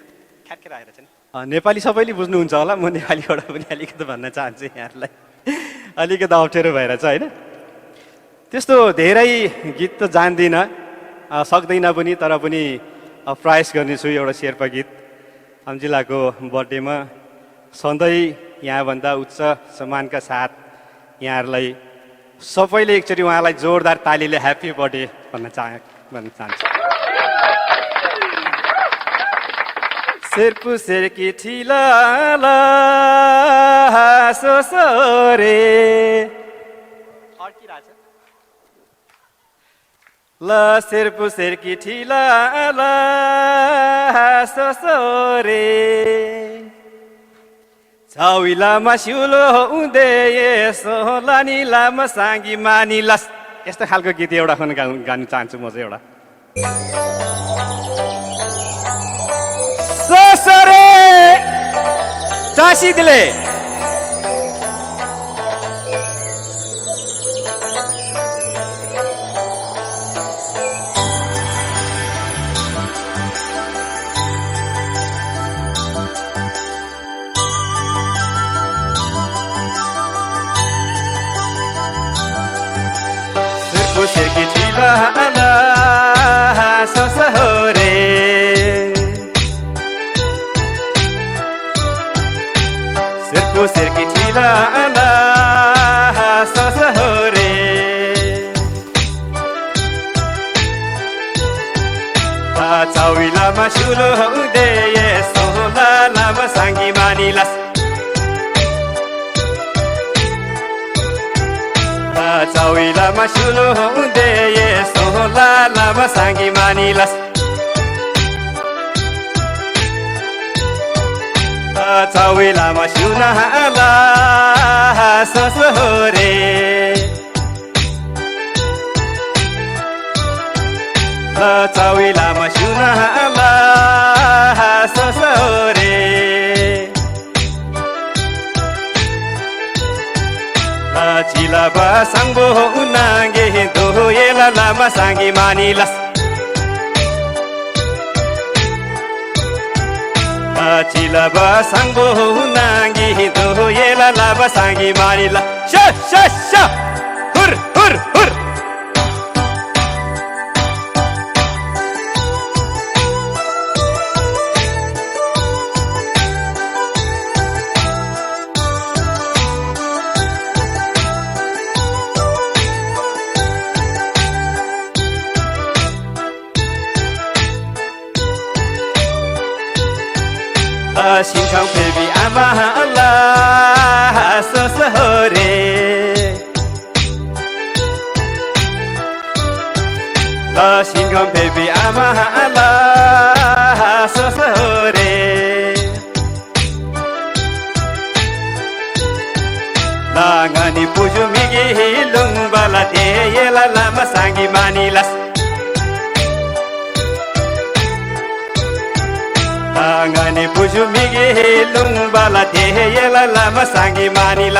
ཁ་ཁེ་ར་ཡ་ར་ཅན། नेपाली सबैले बुझ्नुहुन्छ होला। म नेपालीबाट पनि अलिकति भन्न चाहन्छु यहाँहरूलाई। अलिकति अप्ठ्यारो भइरहेछ, होइन? त्यस्तो धेरै गीत त जान्दिनँ, अ, सक्दिनँ पनि, तर पनि, अ, प्रयास गर्नेछु एउटा शेर्पा गीत। अम्जिलाको बर्थडेमा सधैँ यहाँभन्दा उच्च सम्मानका साथ यहाँहरूलाई सबैले एकचोटि उहाँलाई जोरदार तालीले ह्याप्पी बर्थडे भन्न चाह भन्न चाहन्छु। शेर्पु शेर्की ठिला ला सो सो रे। ल शेर्पु शेर्की ठिला ला सो सो रे। चावी लामा सिउलो उदे ये सो लानी लामा साङ्गी मानी लस। यस्तो खालको गीत एउटा हुन गाउँ गाउन चाहन्छु म चाहिँ एउटा। ससरे टासी दिले। शेर्पु शेर्की ठिला ला सो सो रे। शेर्पु शेर्की ठिला ला सो सो रे। चावी लामा सिउलो उदे ये सो ला लामा साङ्गी मानी लस। चावी लामा सिउलो उदे ये सो ला लामा साङ्गी मानी लस। चावी लामा सिउना ला सो सो रे। चावी लामा सिउना ला सो सो रे। चिला बा साङ्बो उनाङ्गे दोयेला लामा साङ्गी मानिलस। चिला बा साङ्बो उनाङ्गे दोयेला लामा साङ्गी मानिला। श श श। हुर हुर हुर। सिंखाङ फेबी आमा ला सस हो रे। ल सिंगम बेबी आमा ला सस हो रे। ल ང་ནི་བུ་ཆུང་མི་གི་ལུང་པ་ལ་དེ་ཡེ་ལ་བླ་མ་སངས་རྒྱས་མ་ཎི་ལ། ང་ནི་བུ་ཆུང་མི་གི་ལུང་པ་ལ་དེ་ཡེ་ལ་བླ་མ་སངས་རྒྱས་མ་ཎི་ལ།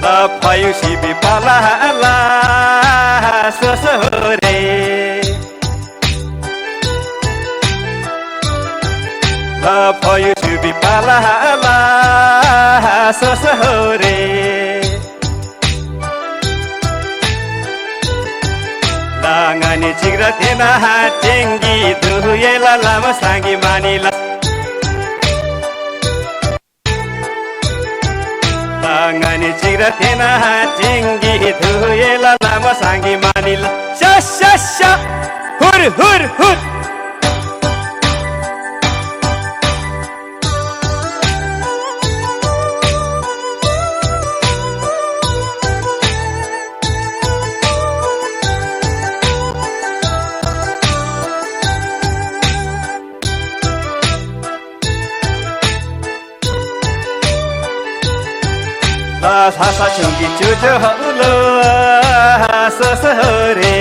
ལ་ཕ་ཡུལ་ཤི་བི་པ་ལ་ལ་སོ་སོ་རེ། ལ་ཕ་ཡུལ་ཤི་བི་པ་ལ་ལ་སོ་སོ་རེ། ལ་ང་ནི་ཅིག་ར་དེ་ན་ཧ་ཅན་གི་དུ་ཡེ་ལ་བླ་མ་སངས་རྒྱས་མ་ཎི་ལ། ང་ནི་ཅིག་ར་དེ་ན་ཧ་ཅན་གི་དུ་ཡེ་ལ་བླ་མ་སངས་རྒྱས་མ་ཎི་ལ། ཤ་ཤ་ཤ། ཧུར་ཧུར་ཧུར། ལ་ལྷ་ས་ཆུང་གི་ཅོ་ཅོ་ཧ་ཨུ་ལ་སོ་སོ་རེ།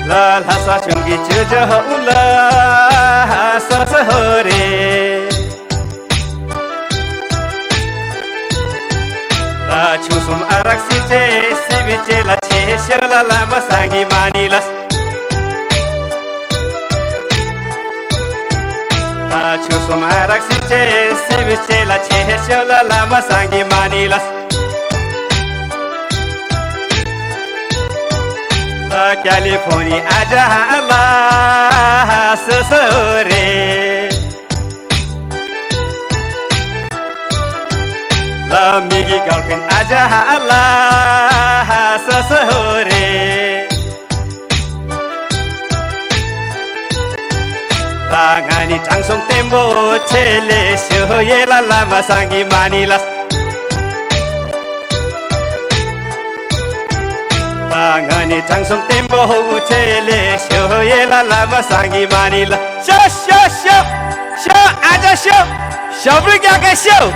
ལ་ལྷ་ས་ཆུང་གི་ཅོ་ཅོ་ཧ་ཨུ་ལ་སོ་སོ་རེ། ལ་ཆུ་གསུམ་ཨ་རག་སི་ཅེ་སི་བི་ཅེ་ལ་ཆེ་ཤོས་ལ་བླ་མ་སངས་རྒྱས་མ་ཎི་ལ། ཆུ་སོ་མ་རག་སི་ཅེ་སི་བི་ཅེ་ལ་ཆེ་ཤོས་ལ་བླ་མ་སངས་རྒྱས་མ་ཎི་ལ། ཀ་ལི་ཕོར་ནི་ཨ་ཇ་ལ་སོ་སོ་རེ། ལ་མི་གི་གལ་ཕན་ཨ་ཇ་ལ་སོ་སོ་རེ། ད་ང་ནི་དྲང་སྲོང་བརྟན་པོ་ཆེ་ལེ་ཤོ་ཡེ་ལ་བླ་མ་སངས་རྒྱས་མ་ཎི་ལ། ད་ང་ནི་དྲང་སྲོང་བརྟན་པོ་ཆེ་ལེ་ཤོ་ཡེ་ལ་བླ་མ་སངས་རྒྱས་མ་ཎི་ལ། ཤོ་ཤོ་ཤོ་ཤོ་ཨ་ཅག་ཤོ། ཞབས་བྲོ་རྒྱག་ག་ཤོག།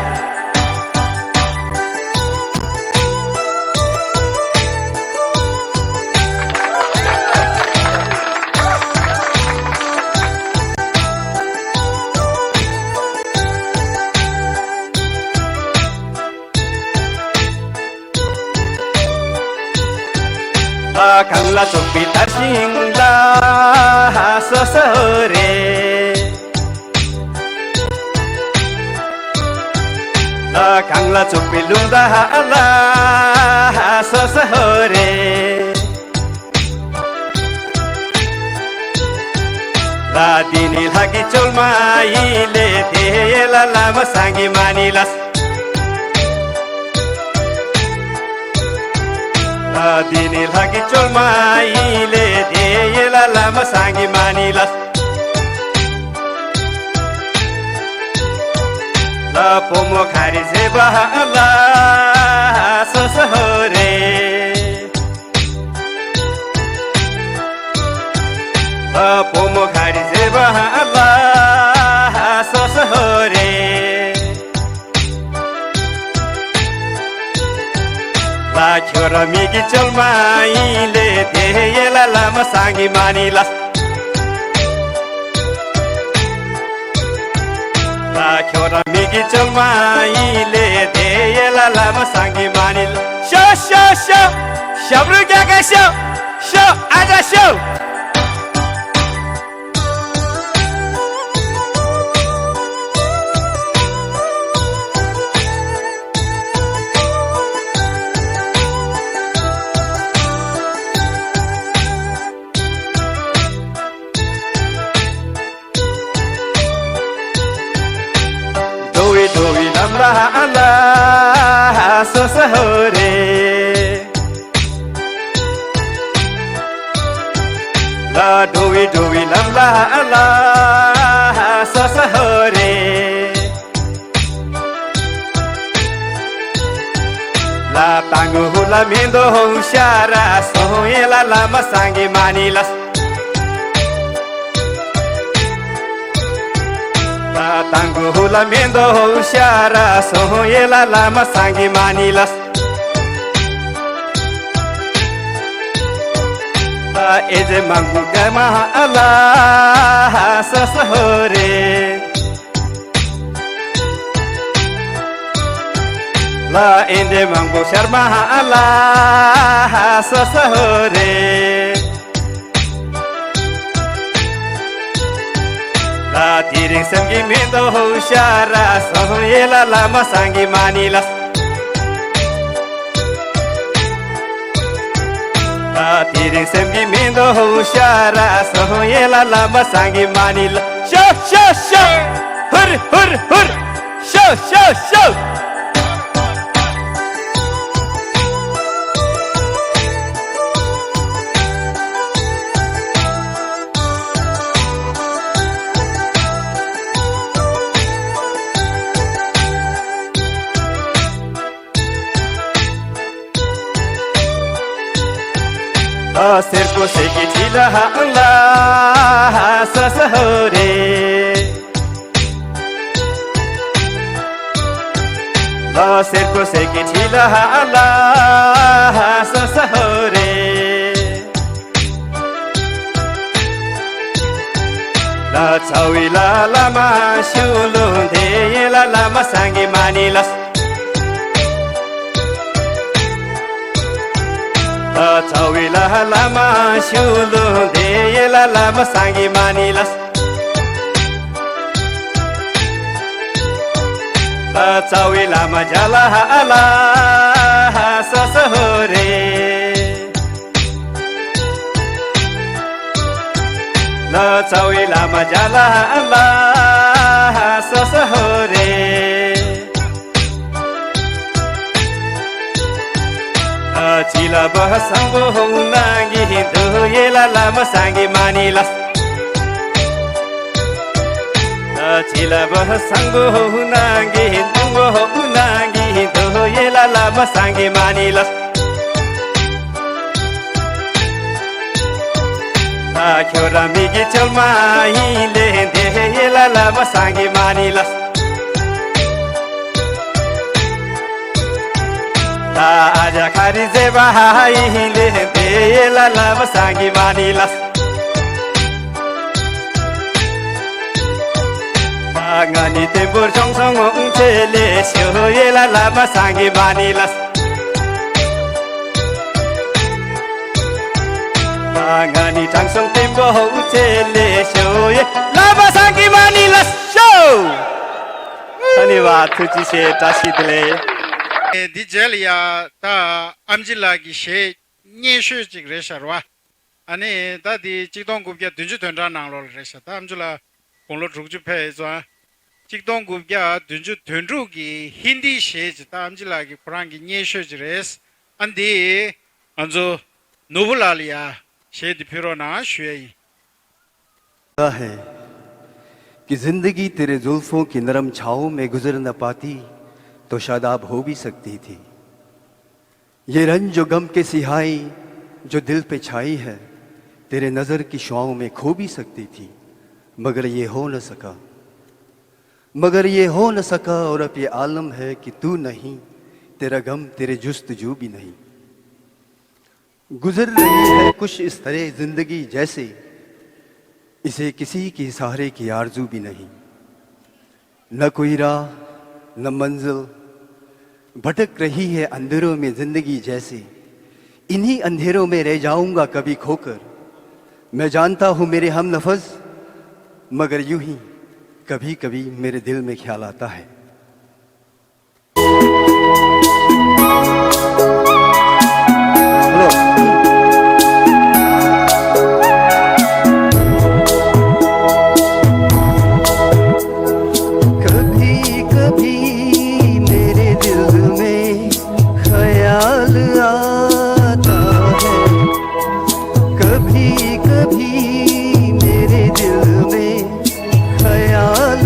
ཨ་གང་ལ་ཚོགས་པའི་དར་ཞིང་ལ་སོ་སོ་རེ། ཨ་གང་ལ་ཚོགས་པའི་ལུང་ལ་ལ་སོ་སོ་རེ། ལ་འདི་ནི་ལྷ་གི་བཅོལ་མ་ཡིན་ལེ་དེ་ཡེ་ལ་བླ་མ་སངས་རྒྱས་མ་ཎི་ལ། ལ་འདི་ནི་ལྷ་གི་བཅོལ་མ་ཡིན་ལེ་དེ་ཡེ་ལ་བླ་མ་སངས་རྒྱས་མ་ཎི་ལ། ལ་བུ་མོ་ག་རེ་ཟེར་བ་ལ་སོ་སོ་རེ། ཨ་བུ་མོ་ག་རེ་ཟེར་བ་ལ་སོ་སོ་རེ། ལ་ཁྱོད་རང་མི་གི་བཅོལ་མ་ཡིན་ལེ་དེ་ཡེ་ལ་བླ་མ་སངས་རྒྱས་མ་ཎི་ལ། ད་ཁྱོད་རང་མི་གི་བཅོལ་མ་ཡིན་ལེ་དེ་ཡེ་ལ་བླ་མ་སངས་རྒྱས་མ་ཎི་ལ། ཤོ་ཤོ་ཤོ། ཞབས་བྲོ་རྒྱག་ག་ཤོག། ཤོ་ཨ་ཅག་ཤོ། འགྲོ་བའི་འགྲོ་བའི་ལམ་ལ་ལ་སོ་སོ་རེ། ལ་འགྲོ་བའི་འགྲོ་བའི་ལམ་ལ་ལ་སོ་སོ་རེ། ལ་ཏང་ཧུ་ལ་མེ་འདོང་ཤ་ར་སོང་ཡེ་ལ་བླ་མ་སངས་རྒྱས་མ་ཎི་ལ། དང་གུ་ཧུ་ལ་མེ་མདོ་ཧུ་ཤ་ར་སོ་ཧོ་ཡེ་ལ་བླ་མ་སངས་རྒྱས་མ་ཎི་ལ། ཨེ་ཛེ་མང་པོ་ག་མ་ཧ་ལ་ཧ་ས་ས་ཧོ་རེ། ལ་ཨེ་ཛེ་མང་པོ་ཤར་མ་ཧ་ལ་ཧ་ས་ས་ཧོ་རེ། ལ་དེ་རིང་སེམས་ཀྱི་མེ་མདོ་ཧུ་ཤ་ར་སོ་ཧོ་ཡེ་ལ་བླ་མ་སངས་རྒྱས་མ་ཎི་ལ། ལ་དེ་རིང་སེམས་ཀྱི་མེ་མདོ་ཧུ་ཤ་ར་སོ་ཧོ་ཡེ་ལ་བླ་མ་སངས་རྒྱས་མ་ཎི་ལ། ཤ་ཤ་ཤ། ཧུར་ཧུར་ཧུར། ཤ་ཤ་ཤ། ཨ་སེར་པོ་སེར་གྱི་ཁྲི་ལ་ཧ་ལ་ཧ་ས་ས་ཧོ་རེ། ལ་སེར་པོ་སེར་གྱི་ཁྲི་ལ་ཧ་ལ་ཧ་ས་ས་ཧོ་རེ། ལ་ཚ་བའི་ལ་བླ་མ་ཤུ་ལུ་དེ་ཡེ་ལ་བླ་མ་སངས་རྒྱས་མ་ཎི་ལ། ལ་ཚ་བའི་ལ་བླ་མ་ཤུ་ལུ་དེ་ཡེ་ལ་བླ་མ་སངས་རྒྱས་མ་ཎི་ལ། ལ་ཚ་བའི་བླ་མ་ཇ་ལ་ཧ་ལ་ཧ་ས་ས་ཧོ་རེ། ལ་ཚ་བའི་བླ་མ་ཇ་ལ་ཧ་ལ་ཧ་ས་ས་ཧོ་རེ། ཨ་ཅི་ལ་བ་སང་བོ་ཧོ་ན་གི་ཧིན་དུ་ཡེ་ལ་བླ་མ་སངས་རྒྱས་མ་ཎི་ལ། ཨ་ཅི་ལ་བ་སང་བོ་ཧོ་ན་གི་ཧིན་དུ་བོ་ཧོ་ན་གི་ཧིན་དུ་ཡེ་ལ་བླ་མ་སངས་རྒྱས་མ་ཎི་ལ། ཨ་ཁྱོད་རང་མི་གི་ཆོལ་མ་ཡིན་ལེ་དེ་ཡེ་ལ་བླ་མ་སངས་རྒྱས་མ་ཎི་ལ། ད་ཨ་ཇ་ཁ་རི་ཟེ་བ་ཧ་ཧ་ཡི་ཧི་ལེ་དེ་ཡེ་ལ་ལ་མ་སང་གི་མ་ནི་ལ། ད་ང་ནི་ཏེན་པོར་ཅོང་སོང་ངོ་ཨུང་ཚེ་ལེ་ཤོ་ཡེ་ལ་ལ་མ་སང་གི་མ་ནི་ལ། ད་ང་ནི་དྲང་སོང་ཏེན་པོ་ཧོ་ཚེ་ལེ་ཤོ་ཡེ་ལ་མ་སང་གི་མ་ནི་ལ་ཤོ། ཨ་ནི་བ་ཐུགས་རྗེ་ཆེ། བཀྲ་ཤིས་བདེ་ལེགས། འདི་རྗེས་ལ་ཡ་ད་ཨམ་ཆི་ལགས་ཀྱི་གཞས་སྙན་ཤོས་ཅིག་རེད་ཤག་ར་བ། ཨ་ནི་ད་འདི་གཅིག་སྟོང་དགུ་བརྒྱ་བདུན་ཅུ་དོན་གྲངས་ནང་ལོགས་ལ་རེད་ཤག་ད་ཨམ་ཆི་ལགས་དགུང་ལོ་དྲུག་ཅུ་ཕེབས་ཡོད་ཙང་། གཅིག་སྟོང་དགུ་བརྒྱ་བདུན་ཅུ་དོན་དྲུག་གི་ཧིན་དིའི་གཞས་ཅིག་ད་ཨམ་ཆི་ལགས་ཀྱི་ཁོ་རང་གི་སྙན་ཤོས་ཅིག་རེད། ཨ་འདི་ང་ཚོ་ནོར་བུ་ལགས་ལ་ཡ་གཞས་འདི་ཕུལ་རོགས་གནང་ཞུ་ཡ་ཡིན། है कि जिंदगी तेरे जुल्फों की नरम छाँव में गुजर न पाती तो शादाब हो भी सकती थी। ये रंज और गम की सिहाई जो दिल पे छाई है, तेरे नजर की शुआओं में खो भी सकती थी, मगर ये हो न सका। मगर ये हो न सका और अब ये आलम है कि तू नहीं, तेरा गम, तेरे जुस्तजू भी नहीं। गुजर रही है कुछ इस तरह जिंदगी जैसे इसे किसी के सहारे की आरजू भी नहीं। न कोई राह, न मंजिल, भटक रही है अंधेरों में जिंदगी जैसे। इन्हीं अंधेरों में रह जाऊंगा कभी खोकर। मैं जानता हूं मेरे हमनफस, मगर यूं ही कभी-कभी मेरे दिल में ख्याल आता है। कभी कभी मेरे दिल में ख्याल आता है। कभी कभी मेरे दिल में ख्याल आता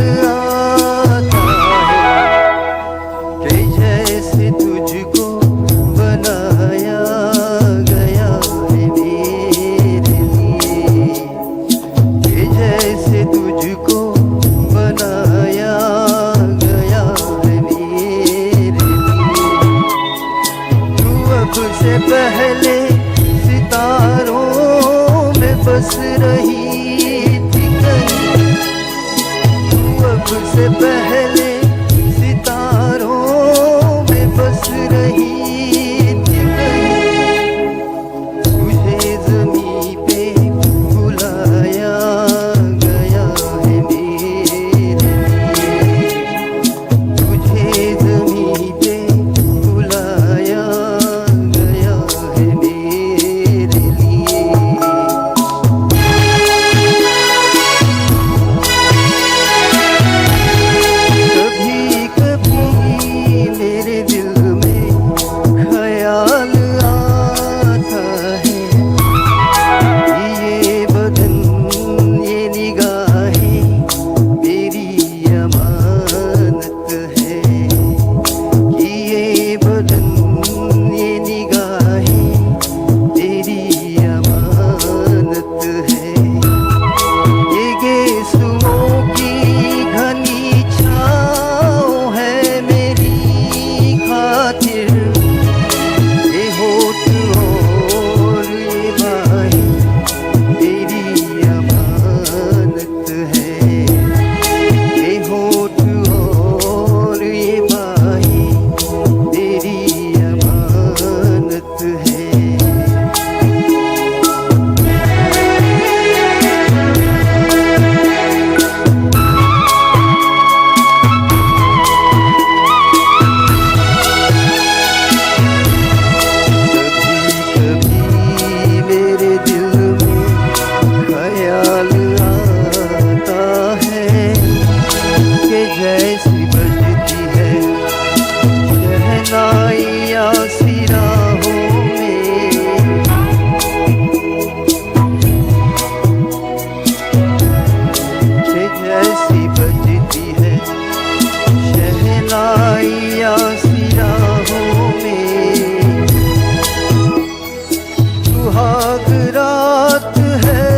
सुहाग रात है,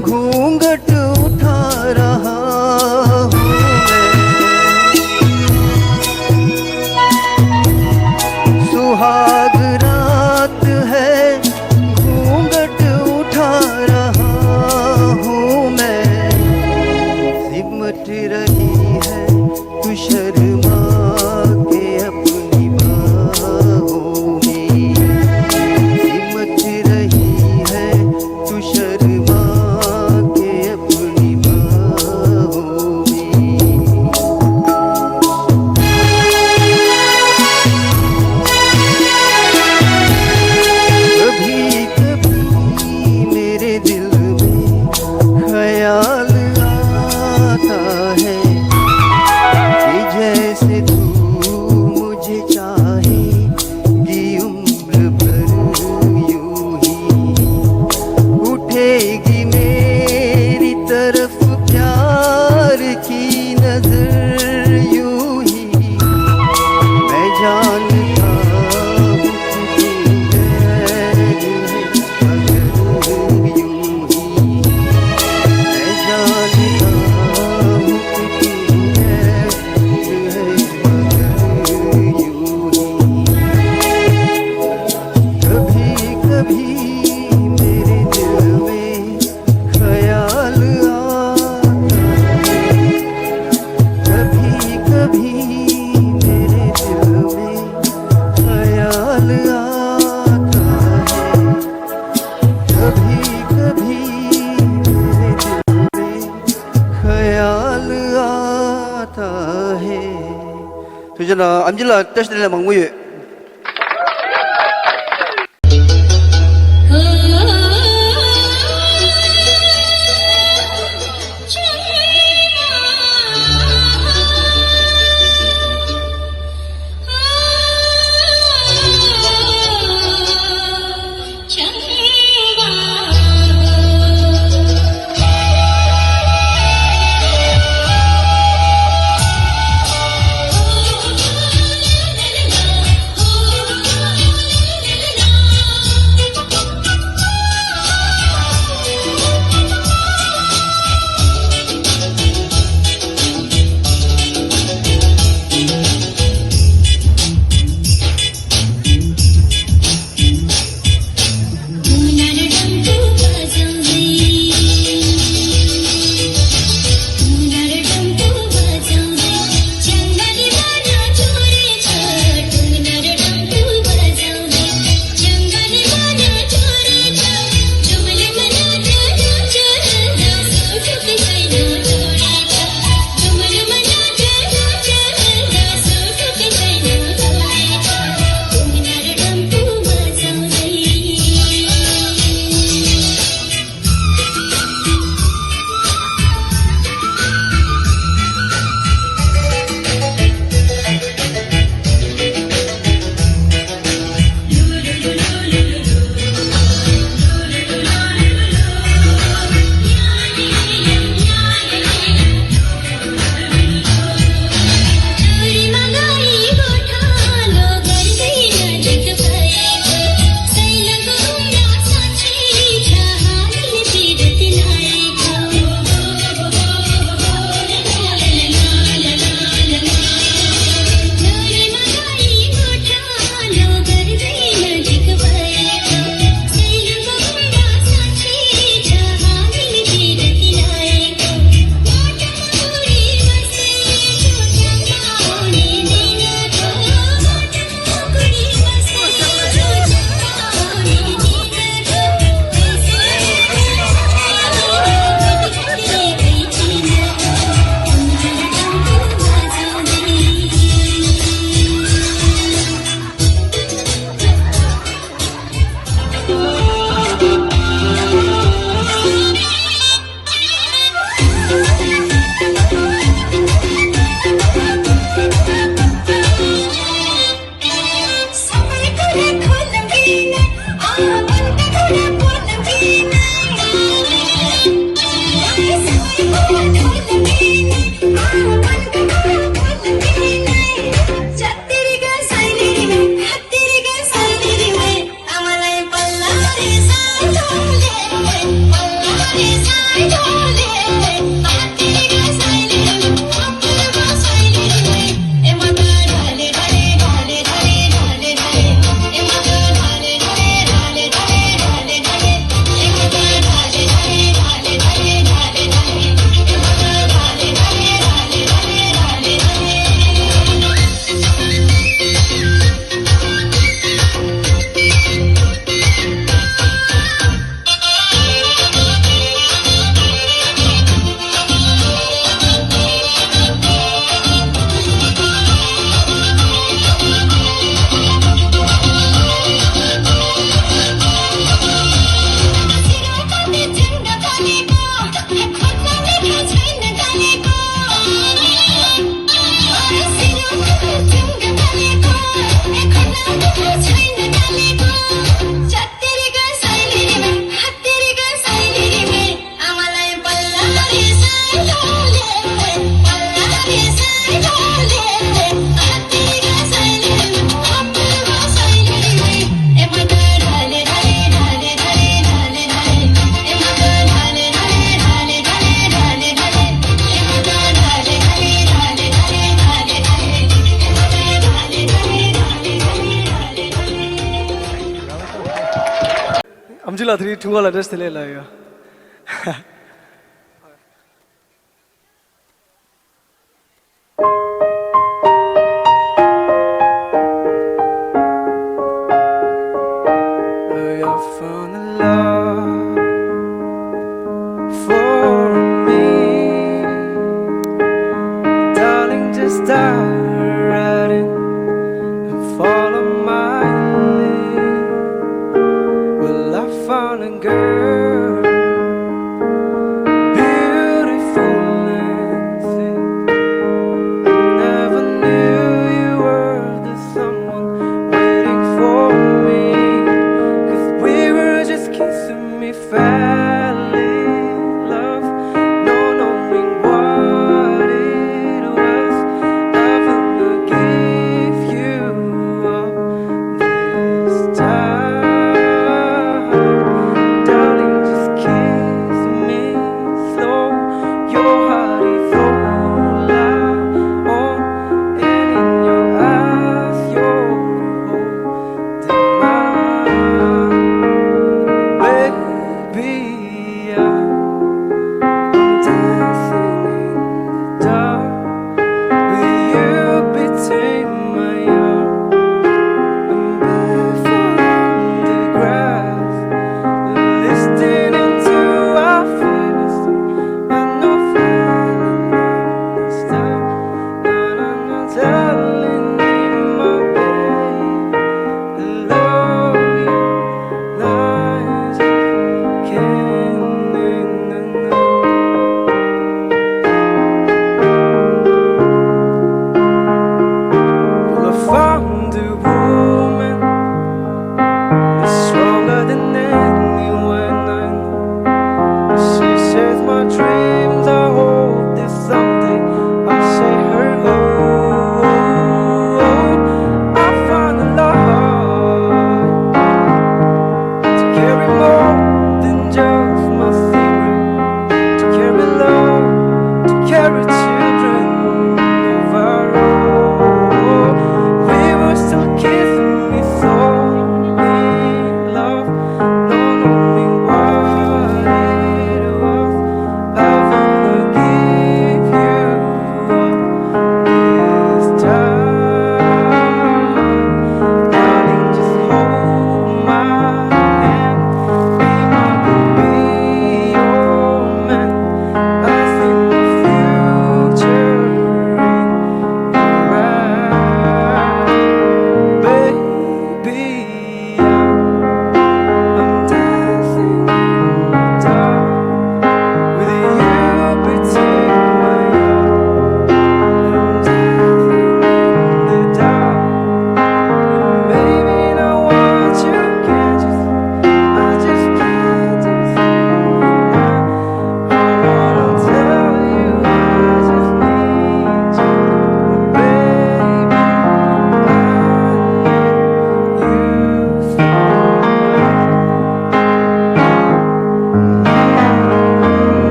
घूंघट उठा रहा हूँ मैं। सुहाग रात है, घूंघट उठा रहा हूँ मैं। सिमट रही है तू शर्मा के अपनी बाहों में, सिमट रही है तू शर्मा के अपनी बाहों में। कभी कभी मेरे दिल में ख्याल आता है कि जैसे तू मुझे चाहेगी उम्र भर यूं ही। उठेगी मेरी तरफ प्यार की नजर यूं ही। मैं जानता हूँ कि तू गैर है, मगर यूं ही। मैं जानता हूँ कि तू गैर है, मगर यूं ही। कभी कभी मेरे दिल में ख्याल आता है, कभी कभी मेरे दिल में ख्याल आता है, कभी कभी मेरे दिल में ख्याल आता है. ཐུགས་རྗེ་གནང་། ཨེམ་ཆི་ལགས་བཀྲ་ཤིས་བདེ་ལེགས་མང་པོ་ཡོད། ཨམ་ཆི་ལགས་དེ་རིང་ཁྲིམས་ཁང་ལ་བཀྲ་ཤིས་བདེ་ལེགས་ལབ་ཡོད། You're from the love for me, darling, just dive right in and follow my lead. Well, I found a girl, beautiful and sweet. I never knew you were the someone waiting for me. 'Cause we were just kids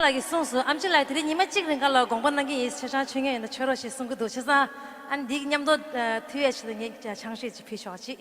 ལགས་ཀྱིས་གསུངས་སོང་། ཨེམ་ཆི་ལགས་དེ་རིང་ཉི་མ་གཅིག་རིང་ག་ལ་དགོངས་པ་གནང་གི་ཡིན། ཆ་ཚང་མཆོད་མཁན་ཡིན་ན་མཆོད་རོགས་ཞེས་གསུང་གི་འདུག་བྱས་ཙང་ཨ་ནི་འདི་མཉམ་དུ་ཨ་མཐུད་ཡས་ཆེད་དུ་ངས་ཆང་ཤས་ཅིག་ཕུལ་ཆོག་ཅིག་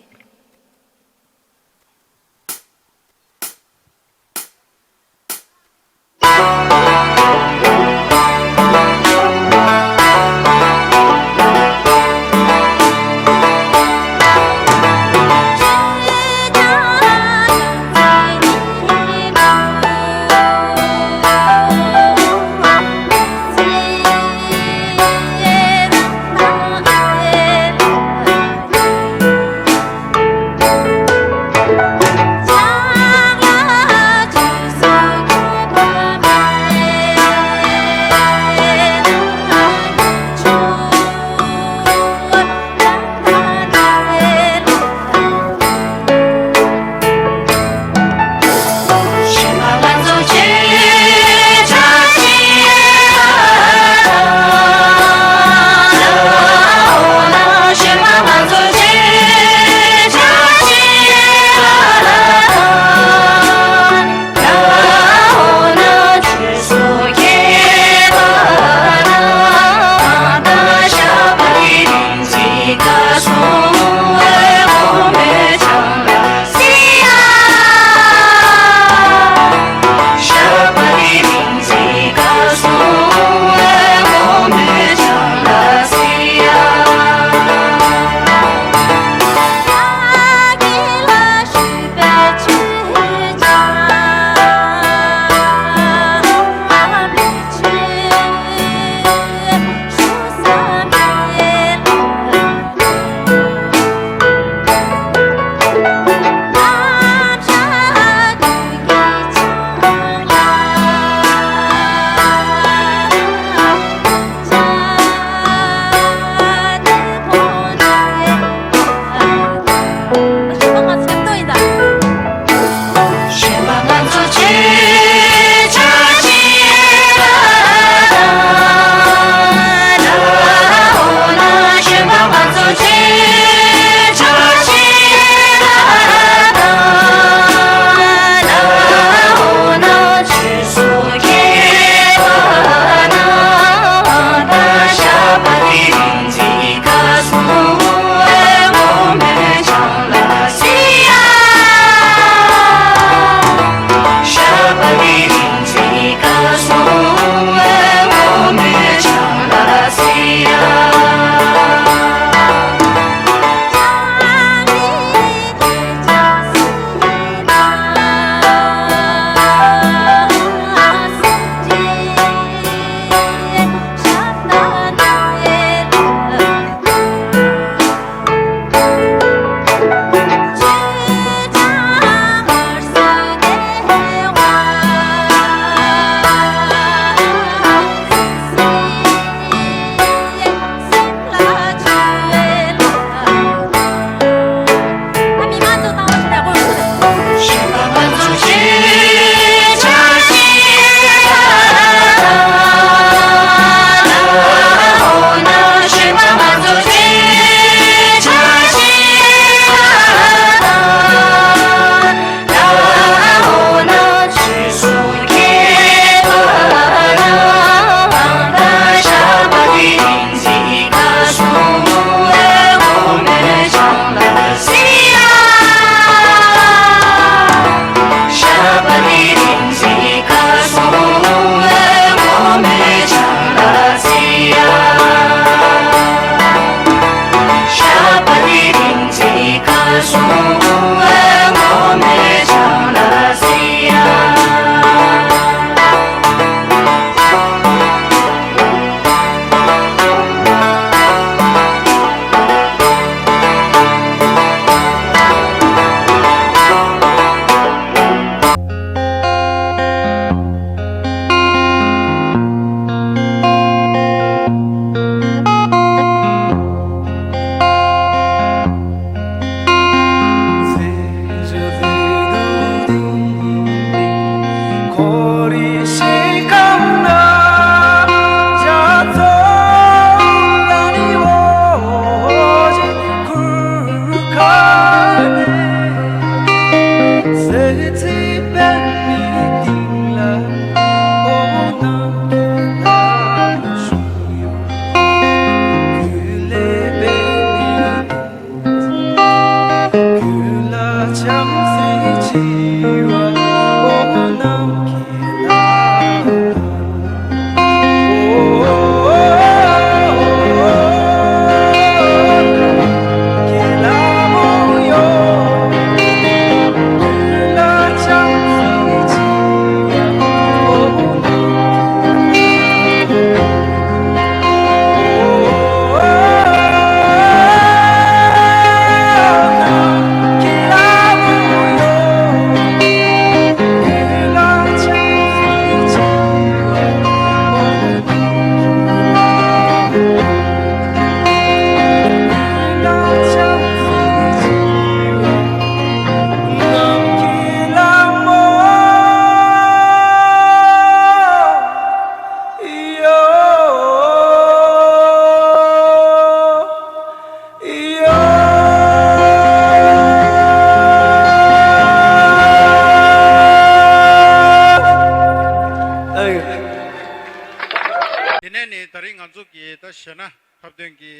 བྱས་ན་འཁྲབ་སྟོན་གྱི་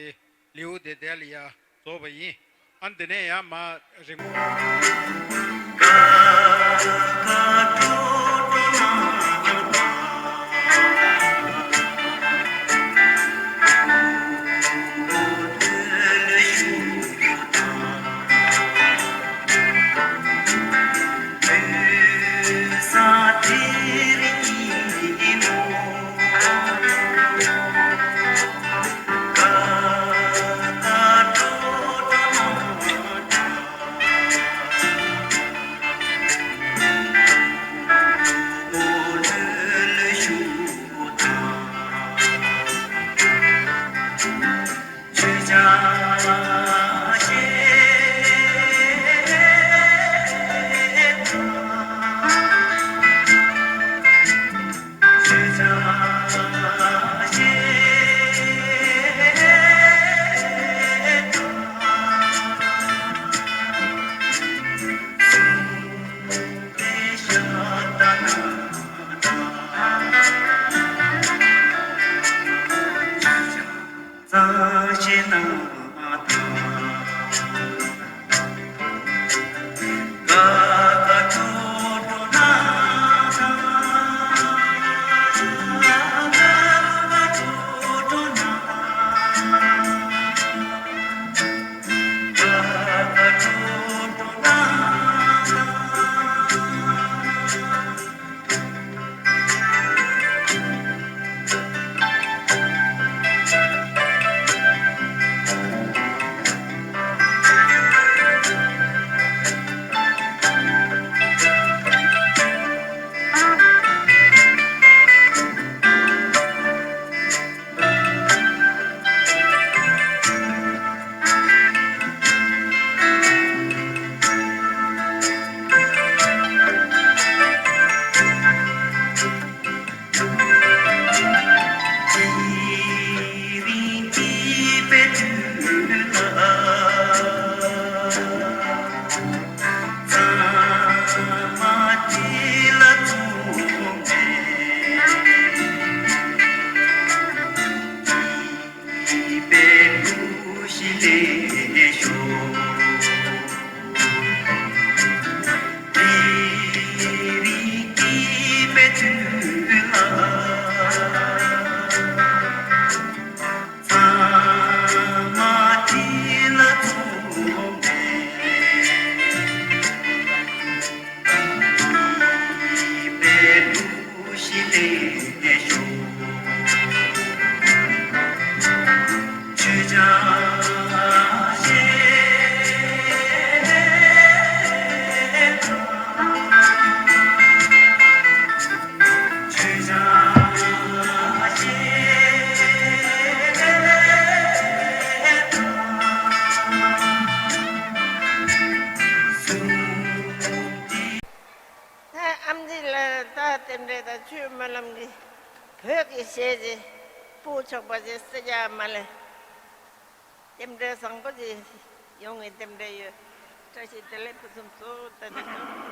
ལེའུ་དེ་དེ་ལ་ཡ་རྫོགས་པ་ཡིན། ཨ་འདི་ནས་ཡང་མ་རིང་པོ། ད་ཨམ་ཆི་ལ་ད་རྟེན་འབྲེལ་དང་ཆོས་སྨོན་ལམ་གྱི་བོད་ཀྱི་གཞས་ཅིག་སྤུ་ཆོག་པ་ཅིག་སེ་རྒྱ་མ་ལས། རྟེན་འབྲེལ་བཟང་པོ་ཅིག་ཡོང་བའི་རྟེན་འབྲེལ་ཡོད། བཀྲ་ཤིས་བདེ་ལེགས་ཕུན་སུམ་ཚོགས། ད་ད་ད།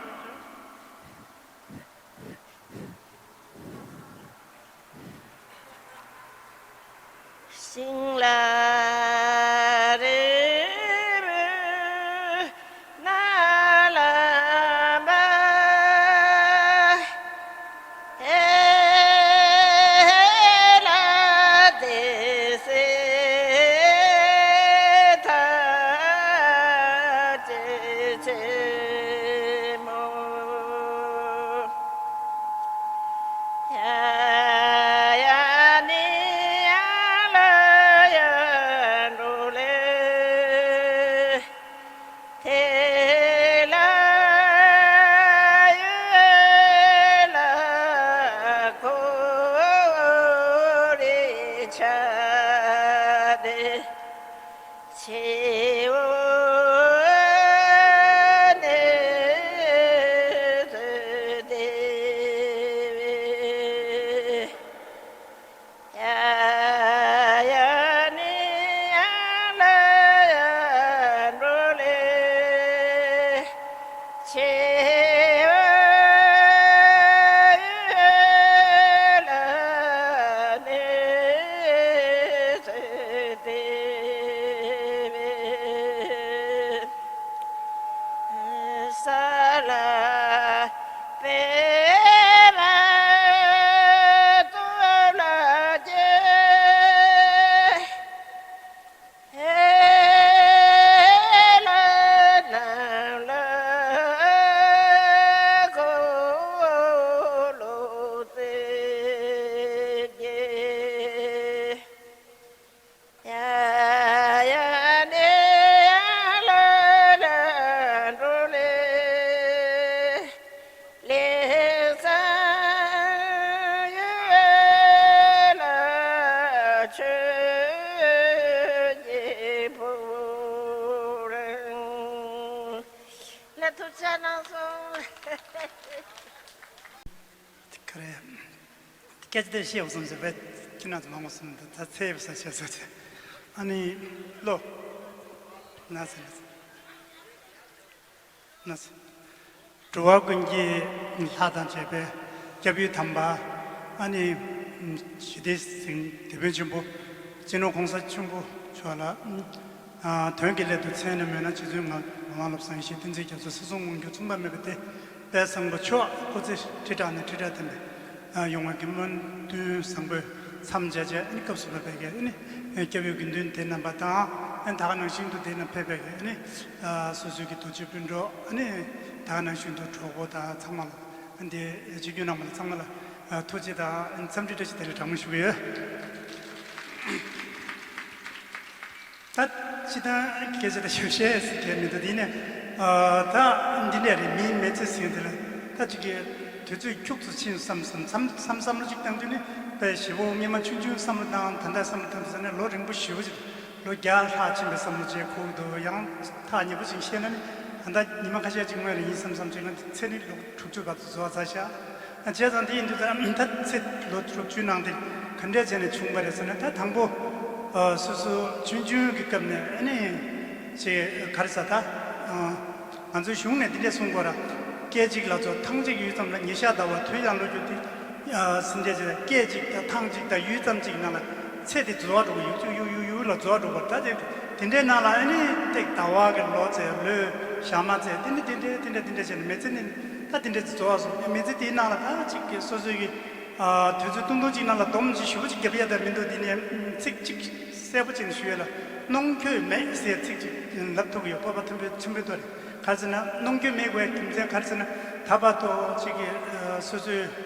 རེད། སྐད་ཆ་དེ་བཤད་འོ་སོང་ཟེར་བས་ཁྱི་ནག་ཚོ་མང་པོ་སོང་ད་ད་ཚེ་ཡོད་ས་བཤད་ས་ཆེ། ཨ་ནི་ལོ། ན་ཟེར་ན་ཟེར། ན་ཟེར། འགྲོ་བ་ཀུན་གྱི་ལྷ་དང་བཅས་པའི་སྐྱབས་ཡུལ་དམ་པ། ཨ་ནི་ཞི་བདེ་སེང་དེད་དཔོན་ཆེན་པོ། སྤྱི་ནོར་༸གོང་ས་ཆེན་པོ་མཆོག་ལ། ཨ། དོན་གྱི་སླད་དུ་མཚན་ནས་སྨོས་ན་རྗེ་བཙུན་ངག་དབང་བསླབ་བཟང་ཡེ་ཤེས་བསྟན་འཛིན་རྒྱ་མཚོ་སྲིད་གསུམ་དབང་སྒྱུར་མཚུངས་པ་མེད་པ་སྟེ། དཔལ་བཟང་པོ་མཆོག་སྐུ་ཚེ་ཁྲི་ཕྲག་ནས་ཁྲི་ཕྲག་བརྟན་པའི་ཡོང་བའི་གི་སྨོན་འདུན་བཟང་པོས་མཚམས་སྦྱར་བྱས། ཨ་ནི་སྐབས་སུ་བབས་པའི་གི་ཨ་ནི་སྐྱབས་ཡུལ་དགེ་འདུན་སྡེ་རྣམ་པ་དང་། ཨ་ནི་ད་ག་ནང་བཞིན་དུ་དེ་ན་ཕེབས་པའི་གི་ཨ་ནི་སོ་སོའི་གི་རྡོ་རྗེ་སྤུན་གྲོགས། ཨ་ནི་ད་ག་ནང་བཞིན་དུ་གྲོགས་པོ་དང་ཚང་མ་ལ། ཨ་ནི་དེ་ཆིབས་བསྒྱུར་གནང་བ་ལ་ཚང་མ་ལ་ཐུགས་རྗེ་དང་འཚམས་འདྲི་བཀྲ་ཤིས་བདེ་ལེགས་གྲངས་མེད་ཞུ་གི་ཡོད། ད་ཅི་ད་སྐད་ཆ་ད་ཞུ་ཤེས་ཟེར་མཁན་མི་འདུག་དེ་ནས་ཨ། ད་འདི་འདྲ་རེད། མིའི་མི་ཚེ་ཟེར་འདི་ལ་ད་ཅིག་གི་དུས་ཚོད་འཁྱུག་ཙམ་ཕྱིན་བསམ་བསམ་བསམ་བསམ་བསམ་བློ་ཅིག་བཏང་དུས་ནི་དཔེ་ཞེ་པོ། སྔོན་མ་ཆུང་ཆུང་བསམ་བློ་བཏང་། ད་ལྟ་བསམ་བློ་བཏང་དུས་ཙ་ནས་ལོ་རིང་པོ་ཞེ་པོ་ཅིག་ལོ་བརྒྱ་ལྷག་ཕྱིན་པའི་བསམ་བློ་ཅིག་ཁུག་འདུག་ཡང་ཐག་ཉེ་པོ་ཅིག་བཤད་ན་ནི་ད་ལྟ་ཉི་མ་ཁ་ཤས་ཅིག་སྔོན་ལ་ཡིན་བསམ་བསམ་ཅིག་ན་ཚེ་ནི་ལོ་དྲུག་ཅུ་བར་དུ་འཛོལ་ཚར་ཤག་བྱས་ཙང་དེ་ཡིན་དུས་ཙང་ད་ཚེ་ལོ་དྲུག་ཅུའི་ནང་དེ་ག་འདྲས་བྱས་ནས་བྱུང་བ་རེད་ཟེར་ན། ད་དང་པོ་ཨ། སོ་སོ་ཆུང་ཆུང་གི་སྐབས་ནས་ཨ་ནི་ཅིག་ག་རེ་ཟ་ད། ཨ། ང་ཚོའི་གཞུང་ནས་འདི་འདྲས་གསུང་གོ་ར། སྐད་ཅིག་ལ་ཚོ་ཐང་ཅིག་ཡུད་ཙམ་ལ། ཉི་ཤར་ཟླ་བ་དུས་ཡང་ལོ་རྒྱུ་དེ། ཨ། ཟིན་འདྲས་ཅིག་སྐད་ཅིག་དང་ཐང་ཅིག་དང་ཡུད་ཙམ་ཅིག་ནང་ལ་ཚེ་དེ་རྫོགས་འགྲོ་གི་ཡུག་ཅུ་ཡུག་ཡུག་ཡུག་ལ་རྫོགས་འགྲོ་གི་ད་དེ། དེ་འདྲའི་ནང་ལ་ཨ་ནི་ཏིག་ཟླ་བ་གི་ལོ་ཚེ་ལོས་ཞག་མ་ཚེ་དེ་ནི་དེ་འདྲའི་དེ་འདྲ་དེ་འདྲ་བྱས་ནས་མི་ཚེ་ནི་ད་དེ་འདྲ་ཅིག་རྫོགས་སོང་། མི་ཚེ་དེའི་ནང་ལ་ད་ཅིག་གི་སོ་སོའི་གི། ཨ། དུས་ཚོད་ཏུང་ཏུང་ཅིག་ནང་ལ་སྡོམ་ཅིག་ཞུ་བ་ཅིག་རྒྱབ་ཡ་ད་མི་འདུག་དེ་ནས་ཚིག་ཅིག་གསལ་པོ་ཅིག་ཞུ་ཡ་ལ། གནོང་འགྱོད་མེད་ཟེར་ཚིག་ཅིག་ལབ་ཐུབ་ཀྱི་ཡོད། སྤོབས་པ་ཐིམ་པོ་ཐིམ་པོ་ཏོ་རེད། ག་རེ་ཟེར་ན་གནོང་འགྱོད་མེད་དགོས་རྒྱུ་མཚན་ག་རེ་ཟེར་ན། ད་བར་དུ་ཅིག་གི། ཨ། སོ་སོའི་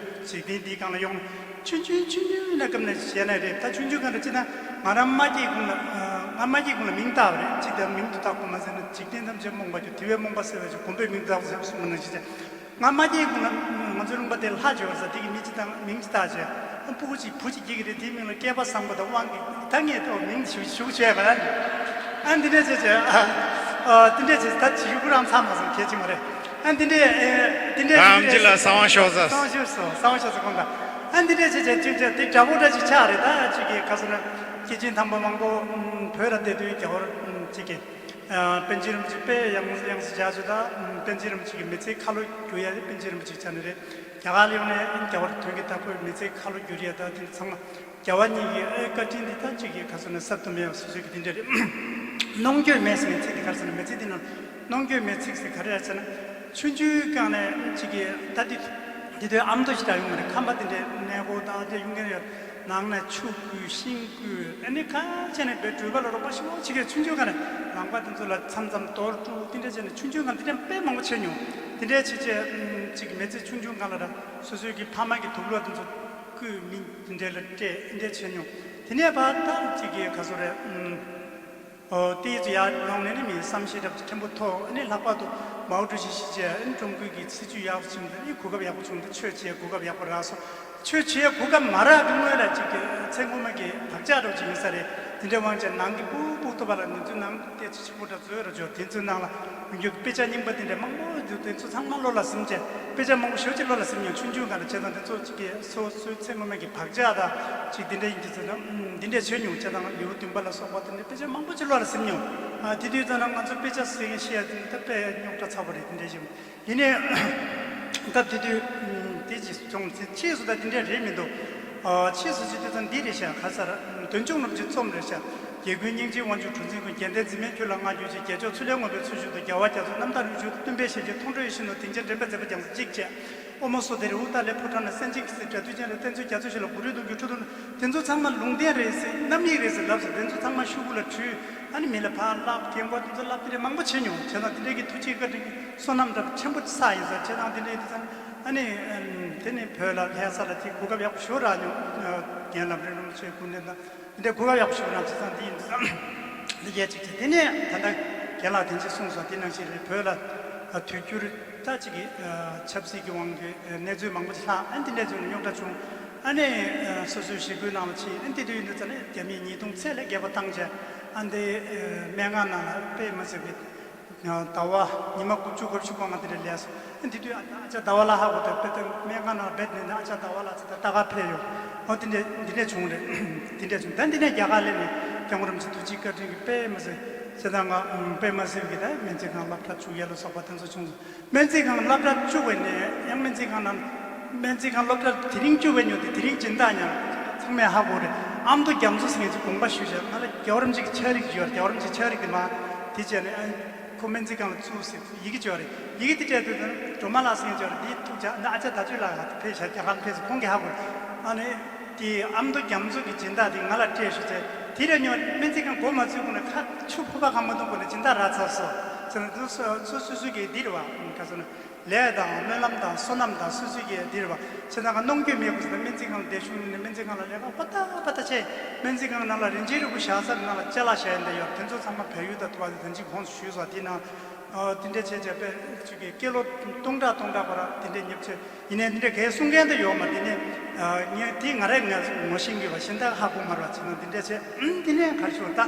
འཇིག་རྟེན་འདིའི་སྒང་ལ་ཡོང་ཆུང་ཆུང་ཆུང་ཆུང་ཡིན་ན་སྐབས་ནས་བྱས་ན་རེད། ད་ཆུང་ཆུང་སྒང་ལ་ཅི་ན་ང་རང་མ་སྐྱེས་གོང་ལ། ཨ། ང་མ་སྐྱེས་གོང་ལ་མིང་བཏགས་པ་རེད། ཅིག་དང་མིང་དུ་བཏགས་པ་མ་ཟེར་ན། འཇིག་རྟེན་ཐམས་ཅད་རྨོངས་པར་འགྱུར། དེ་བས་རྨོངས་པ་སེལ་བའི་ཕྱིར། གོམ་པས་མིང་དུ་བཏགས་པ་ཟེར་གསུངས་པ་ནང་བཞིན་བྱས། ང་མ་སྐྱེས་གོང་ལ་ང་ཚོའི་ལུང་པ་དེ་ལྷ་བྱེད་པ་ས་དེ་གི་མི་ཅི་དང་མིང་ཅི་བཏགས་བྱས། ཨ། སྤུ་གུ་ཅིག་བུ་ཅིག་སྐྱེས་ཀྱི་རེད། དེའི་མིང་ལ་སྐལ་པ་བཟང་པོ་དང་དབང་གི། ད་ངས་ད་མིང་ཞུ་ཞུ་བྱས་པ་ལ། ཨ། འདི་འདྲས་བྱས་བྱས། ཨ། ཨ། འདི་འདྲས་བྱས། ད་ཅི་ཞུ་གུ་རང་ཚང་མ་སོང་གལ་ཆེ་མ་རེད། ཨ། འདི་འདྲས། ཨེ། འདི་འདྲས་ཨམ་ཅི་ལ་གསང་བ་ཤོག་ས། གསང་བ་ཤོག་ས། གསང་བ་ཤོག་ས་གོང་ད། ཨ། འདི་འདྲས་བྱས་བྱས་ཅིག་བྱས་དེ་འདྲ་པོ་འདྲ་ཅིག་ཆགས་རེད། ད་ཅིག་གི་ག་ཟེར་ན་སྐྱེས་ཆེན་དམ་པ་མང་པོ་བོད་ལ་བསྡད་དུས་རྒྱ་གར་ཅིག་གི། ཨ། པཎ་ཆེན་རིན་པོ་ཆེ་དཔེ་ཡག་མོ་ཡག་སེ་བྱ་ཆོག་ད། ཨ། པཎ་ཆེན་རིན་པོ་ཆེ་གི་མི་ཚེ་ཁ་ལོ་བསྒྱུར་ཡ་དེ་པཎ་ཆེན་རིན་པོ་ཆེ་ཆགས་ནི་རེད། རྒྱ་གར་ལ་ཡོང་ནས་རྒྱལ་བ་དོན་གྱི་བདག་པོའི་མི་ཚེ་ཁ་ལོ་བསྒྱུར་ཡ་ད་དེ་ཚང་མ་རྒྱལ་བ་གཉིས་ཀྱི་ཨེ་བཀའ་དྲིན་འདི་ད་ཅིག་གི་ག་ཟེར་ན་ཟབ་ཏུ་མེད་པ་སོ་སོའི་གི་དེ་འདྲ་རེད། གནོང་འགྱོད་མེད་ཟེར་བའི་ཚིག་དེ་ག་རེ་ཟེར་ན། མི་ཚེ་འདི་ནང་གནོང་འགྱོད་མེད་ཚིག་ཟེར་ག་རེ་རེད་ཟེར་ན། ཆུང་ཆུང་སྒང་ནས་ཅིག་གི་ད་འདི་འདི་དུས་ཨ་མདོ་ཞིག་འདྲ་ཡོང་གི་རེད། ཁང་པ་དེ་འདྲའི་གནས་སྐོར་དང་དེ་ཡོང་གི་རེད། ནང་ནས་ཆུ་བསྐོལ་ཤིང་བསྐོལ། ཨ་ནི་ག་བྱས་ནས་བའི་སྒྲུབ་པ་ལ་རོགས་པ་ཞེ་པོ་བྱེད་མཁན། ཆུང་ཆུང་སྒང་ནས་ལམ་ཁ་དེ་ཚོ་ལ་མཚམས་མཚམས་རྡོ་དཀྲུགས། དེ་འདྲ་བྱས་ནས་ཆུང་ཆུང་སྒང་དེ་འདྲ་དཔེ་མང་པོ་བྱས་མྱོང་། དེ་འདྲ་བྱས་བྱས་ཅིག་མི་ཚེ་ཆུང་ཆུང་སྒང་ལ་ར་སོ་སོའི་གི་ཕ་མ་གི་དུག་ལོག་དེ་ཚོ་བསྐུས་མིན་དེ་འདྲ་ལ་སྤྲད། དེ་འདྲ་བྱས་མྱོང་། དེ་ནས་ཕར་ད་ཅིག་གི་ག་ཚོད་རེད། ཨོ། དེའི་ཚོ་ཡར་ལོངས་ནས་ནི་མི་བསམ་ཤེས་རབ་ཕྲན་བུ་ཐོག་ཨ་ནི་ལྷག་པར་དུ་མའོ་ཀྲུའུ་ཞི་ཞི་བྱས། ཨ་ནི་ཀྲུང་གོའི་གི་སྲིད་བྱུས་ཡག་པོ་བྱུང་། ཨ་ནི་གོ་སྐབས་ཡག་པོ་བྱུང་། ད་ཆོས་བྱེད་གོ་སྐབས་ཡག་པོ་རག་སོང་། ཆོས་བྱེད་གོ་སྐབས་མ་རག་གི་སྔོན་ལ་ཅིག་གི་ཚེ་སྔོན་མ་གི་བག་ཆགས་འདྲ་བོ་ཅིག་ཡིན་ས་རེད། དེ་འདྲའི་དབང་ཆ་ནང་གི་ཕུག་ཕུག་ཐུབ་པ་ལ་ནི་ཚོའི་ནང་ཏོག་ཙམ་ཆེན་པོ་འདྲ་བཟོས་ར་ཆོག་དེ་ཚོའི་ནང་ལ་ཡོང་རྒྱུ་དཔེ་ཆ་རྙིང་པ་དེ་འདྲ་མང་པོ་འདུག་དེ་ཚོ་ཚང་མ་བློ་ལ་སིམ་བྱས། དཔེ་ཆ་མང་པོ་ཞེ་པོ་ཅིག་བློ་ལ་སིམ་མྱོང་། ཆུང་ཆུང་སྒང་ལ། བྱས་ཙང་དེ་ཚོ་ཅིག་གི་སོ་སོའི་ཚེ་སྔོན་མ་གི་བག་ཆགས་དང་ཅིག་དེ་འདྲ་ཡིན་གྱི་ཚེ་ན། ཨམ། འདི་འདྲ་བྱས་མྱོང་། བྱས་ཙང་ལེའུ་བདུན་པ་ལ་སོགས་པ་དེ་འདྲ་དཔེ་ཆ་མང་པོ་ཅིག་བློ་ལ་སིམ་མྱོང་། ཨ། དེ་དུས་ཙམ་ན་ང་ཚོ་དཔེ་ཆ་ཟེར་མཁན་བཤད་ཡ་དེ་ད་དཔེ་རྙོག་དྲ་ཚ་པོ་རེད། དེ་འདྲ་ཞིག་ཡིན་ནའི་སྐབས་དེ་དུས་དེ་ཅིག་བྱུང་ཚེ་ཕྱིས་སུ་ད་དེ་འདྲ་རེད་མི་འདུག་ཨ། ཕྱིས་སུ་བྱེད་དུས་ཙམ་འདི་རེད་ཤག་ག་ཟེར། དོན་གཅོད་རིན་པོ་ཆེའི་རྩོམ་རེད་ཤག་རྒྱལ་ཀུན་སྙིང་རྗེའི་དབང་ཕྱུག་གྲུ་འཛིན་ཀུན། རྒྱལ་བསྟན་འཛིན་མའི་ཁྱོད་ལ་བསྔགས་བརྗོད་ཆེ། རྒྱལ་མཆོག་ཚུལ་ལས་འགོངས་པའི་ཚུལ་བཞིན་དུ། རྒྱལ་བ་རྒྱ་མཚོ་རྣམ་དག་རིགས་བཞིན་དུ། སྟོན་པའི་ཞལ་གྱི་མཐོང་གྲོལ་ཡིད་བཞིན་ནོར། སྡིངས་ཆའི་འདྲེན་པའི་མཛད་པ་རྒྱ་མཚོ་གཅིག་བཅས། ཨོ་མོ་སོ་ཏི་རི་ཨུ་ཏ་ལའི་ཕོ་བྲང་ན། སེང་ཆེན་གྱི་སྲིད་སྒྲ་དུས་ཆེན་རེད། བསྟན་འཛིན་རྒྱ་མཚོ་ཞལ་ལ་གུ་རུའི་གདུང་བརྒྱུད་ཁྲོ་ཐུང་། དེ་ཚོ་ཚང་མ་ལུང་བསྟན་རེད་ཟེར། རྣམ་གཡེང་རེད་ཟེར་ལབ་ཟེར། དེ་ཚོ་ཚང་མ་ཤོག་གུ་ལ་བྲིས། ཨ་ནི་མི་ལ་ཕར་བསླབ། རྒན་གོག་དེ་ཚོ་བསླབ། དེ་འདྲ་མང་པོ་བྱས་མྱོང་། བྱས་ཙང་དེ་འདྲའི་གི་ཐུགས་རྗེ་བཀའ་དྲིན་གྱི་བསོད་ནམས་འདྲ་པོ་ཆེན་པོ་བསགས་ཡིན་ས། བྱས་ཙང་དེ་འདྲའི་དེ་ཚོ་ཨ་ནི་དེ་ནི་བོད་ལ་ལྷ་ས་ལ་དེ་གོ་སྐབས་ཡག་པོ་ཞེ་པོ་རག་མྱོང་། རྒན་ལམ་རིམ་རིན་པོ་ཆེའི་སྐུ་མདུན་དང་དེ་འདྲའི་གོ་སྐབས་ཡག་པོ་ཞེ་པོ་རག། བྱས་ཙང་དེ་ཡིན་དུས་ཙམ་འདི་རྒྱལ་གཅིག་བྱས། དེ་ནས་ད་ལྟ་རྒན་ལགས་དེ་ཚོས་གསུངས་སོང་། དེ་ནང་བཞིན་རེད། བོད་ལ་དུས་འགྱུར་ད་ཅིག་གི་ཆབ་སྲིད་ཀྱི་དབང་གིས་གནས་ཚུལ་མང་པོ་ཅིག་ལྷག་ཨ་ནི་དེ་འདྲ་ཚོ་ལ་རྙོག་དྲ་བྱུང་། ཨ་ནི་སོ་སོའི་ཞི་རྒོལ་ནང་ལ་ཕྱིན། ཨ་ནི་དེ་དུས་ཡིན་དུས་ཙམ་ནས་རྒྱ་མིས་ཉིས་སྟོང་ཚད་ལས་བརྒལ་བ་བཏང་བྱས། ཨ་ནི་དེ་སྨན་ཁང་ནང་ལ་དཔེ་མ་སྲིད་པའི་ཟླ་བ་ཉི་མ་དགུ་བཅུ་གོ་བཅུ་གོ་ལྔ་དེ་འདྲ་ལས་སོང་། དེ་དུས་ཨ་ཅག་ཟླ་བ་ལགས་ཧ་གོ་ད་དཔེ་ད་སྨན་ཁང་ནང་རྦད་ནས་ཨ་ཅག་ཟླ་བ་ལགས་ཚོ་ད་ལྟ་ག་ཕེབས་ཡོད། འོ་དེ་འདྲས་འདི་འདྲས་བྱུང་རེད། དེ་འདྲས་བྱུང་ད་འདི་ནས་རྒྱ་གར་སླེབས་ནས་སྐྱབས་མགོན་རིན་པོ་ཆེ་ཐུགས་རྗེ་བཀའ་དྲིན་གྱིས་དཔེ་མི་སྲིད་བྱས་ཙང་ང་དཔེ་མི་སྲིད་ཀྱི་ད་སྨན་རྩིས་ཁང་སློབ་གྲྭ་བཅུ་བརྒྱད་ལ་སོགས་པ་དེ་ཚོ་བྱུང་སོང་། སྨན་རྩིས་ཁང་སློབ་གྲྭ་བཅུ་བའི་ནས་ཡང་སྨན་རྩིས་ཁང་ནང་སྨན་རྩིས་ཁང་སློབ་གྲྭ་དེ་རིང་བཅུ་བའི་ཉོ་དེ་དེ་རིང་སྦྱིན་བདག་ཉག་ཚང་མས་ཧ་གོ་རེད། ཨ་མདོ་རྒྱ་མཚོ་ཟེར་མཁན་ཅིག་དགོངས་པ་ཞུས་བྱས་ང་ལ་རྒྱལ་བ་རིན་པོ་ཆེ་གི་ཕྱག་རིས་ཅིག་ཡོད་རེད། རྒྱལ་བ་རིན་པོ་ཆེ་ཕྱག་རིས་དེ་མ་དེ་བྱས་ནས་ཨ་ཁོ་སྨན་རྩིས་ཁང་ལ་བཙུགས་ཟེར་ཡི་གེ་ཅིག་ཡོད་རེད། ཡི་གེ་དེ་སྤྲད་དུས་སྒྲོལ་མ་ལགས་ཟེར་མཁན་ཅིག་ཡོད་རེད། དེའི་ཐུགས་ཅག་ཨ་ཅག་ད་ཅུ་ལགས་ཕེབས་བྱས་རྒྱ་གར་ཕེབས་སོང་། ཁོང་གིས་ཧ་གོ་རེད། ཨ་ནི་དེ་ཨ་མདོ་རྒྱ་མཚོ་གི་སྦྱིན་བདག་དེ་ང་ལ་སྤྲད་ཞུས་བྱས་དེ་རེད་ཉོ་སྨན་རྩིས་ཁང་སྒོ་མ་ཚུགས་གོང་ནས་ཁ་ཆུ་ཕོར་པ་གང་མ་འཐུང་གོང་ནས་སྦྱིན་བདག་རག་ཚར་སོང་ཟེར་ན། དེ་ཚོ་སོ་སོ་སོ་སོ་གི་འདི་རེད་བ། ག་ཚོད་ན། ལས་དང་སྨོན་ལམ་དང་བསོད་ནམས་དང་སོ་སོའི་གི་འདིར་བ་བྱས་ཙང་གནོང་འགྱོད་མེད་དགོས་ཟེར་ན། སྨན་རྩིས་ཁང་ལ་བསྡད་ཤུགས་ནས་སྨན་རྩིས་ཁང་ལ་ལས་ཀ་པ་ཏ་པ་ཏ་བྱས། སྨན་རྩིས་ཁང་ནང་ལ་རིན་ཆེན་རིལ་བུ་བཞག་ས་ནང་ལ་ཅ་ལག་བཞག་ཡ་འདི་ཡོད། དེ་ཚོ་ཚང་མ་བལ་ཡུལ་དང་དུ་བ་དང་དེ་འཇིག་ཁོངས་སུ་ཞུས་སོ། དེ་ནང་དེ་འདྲས་བྱས་བྱས་པས་ཅིག་གི་སྐྱེས་ལོ་སྟོང་ཕྲག་སྟོང་ཕྲག་བར་དེ་འདྲས་ཉེབ་ཆེ་ཡིན་ནའི་དེ་འདྲས་གས་གསུང་མཁན་དུ་ཡོད་མ་རེད། དེ་ནས་ངས་དེ་ང་རས་ངས་ངོ་ཤེས་ཀྱི་བ་གཞན་དག་ཧ་གོ་མ་རེད་བ། བྱས་ན་དེ་འདྲས་བྱས་དེ་ནས་ག་རེ་ཞུ་ད།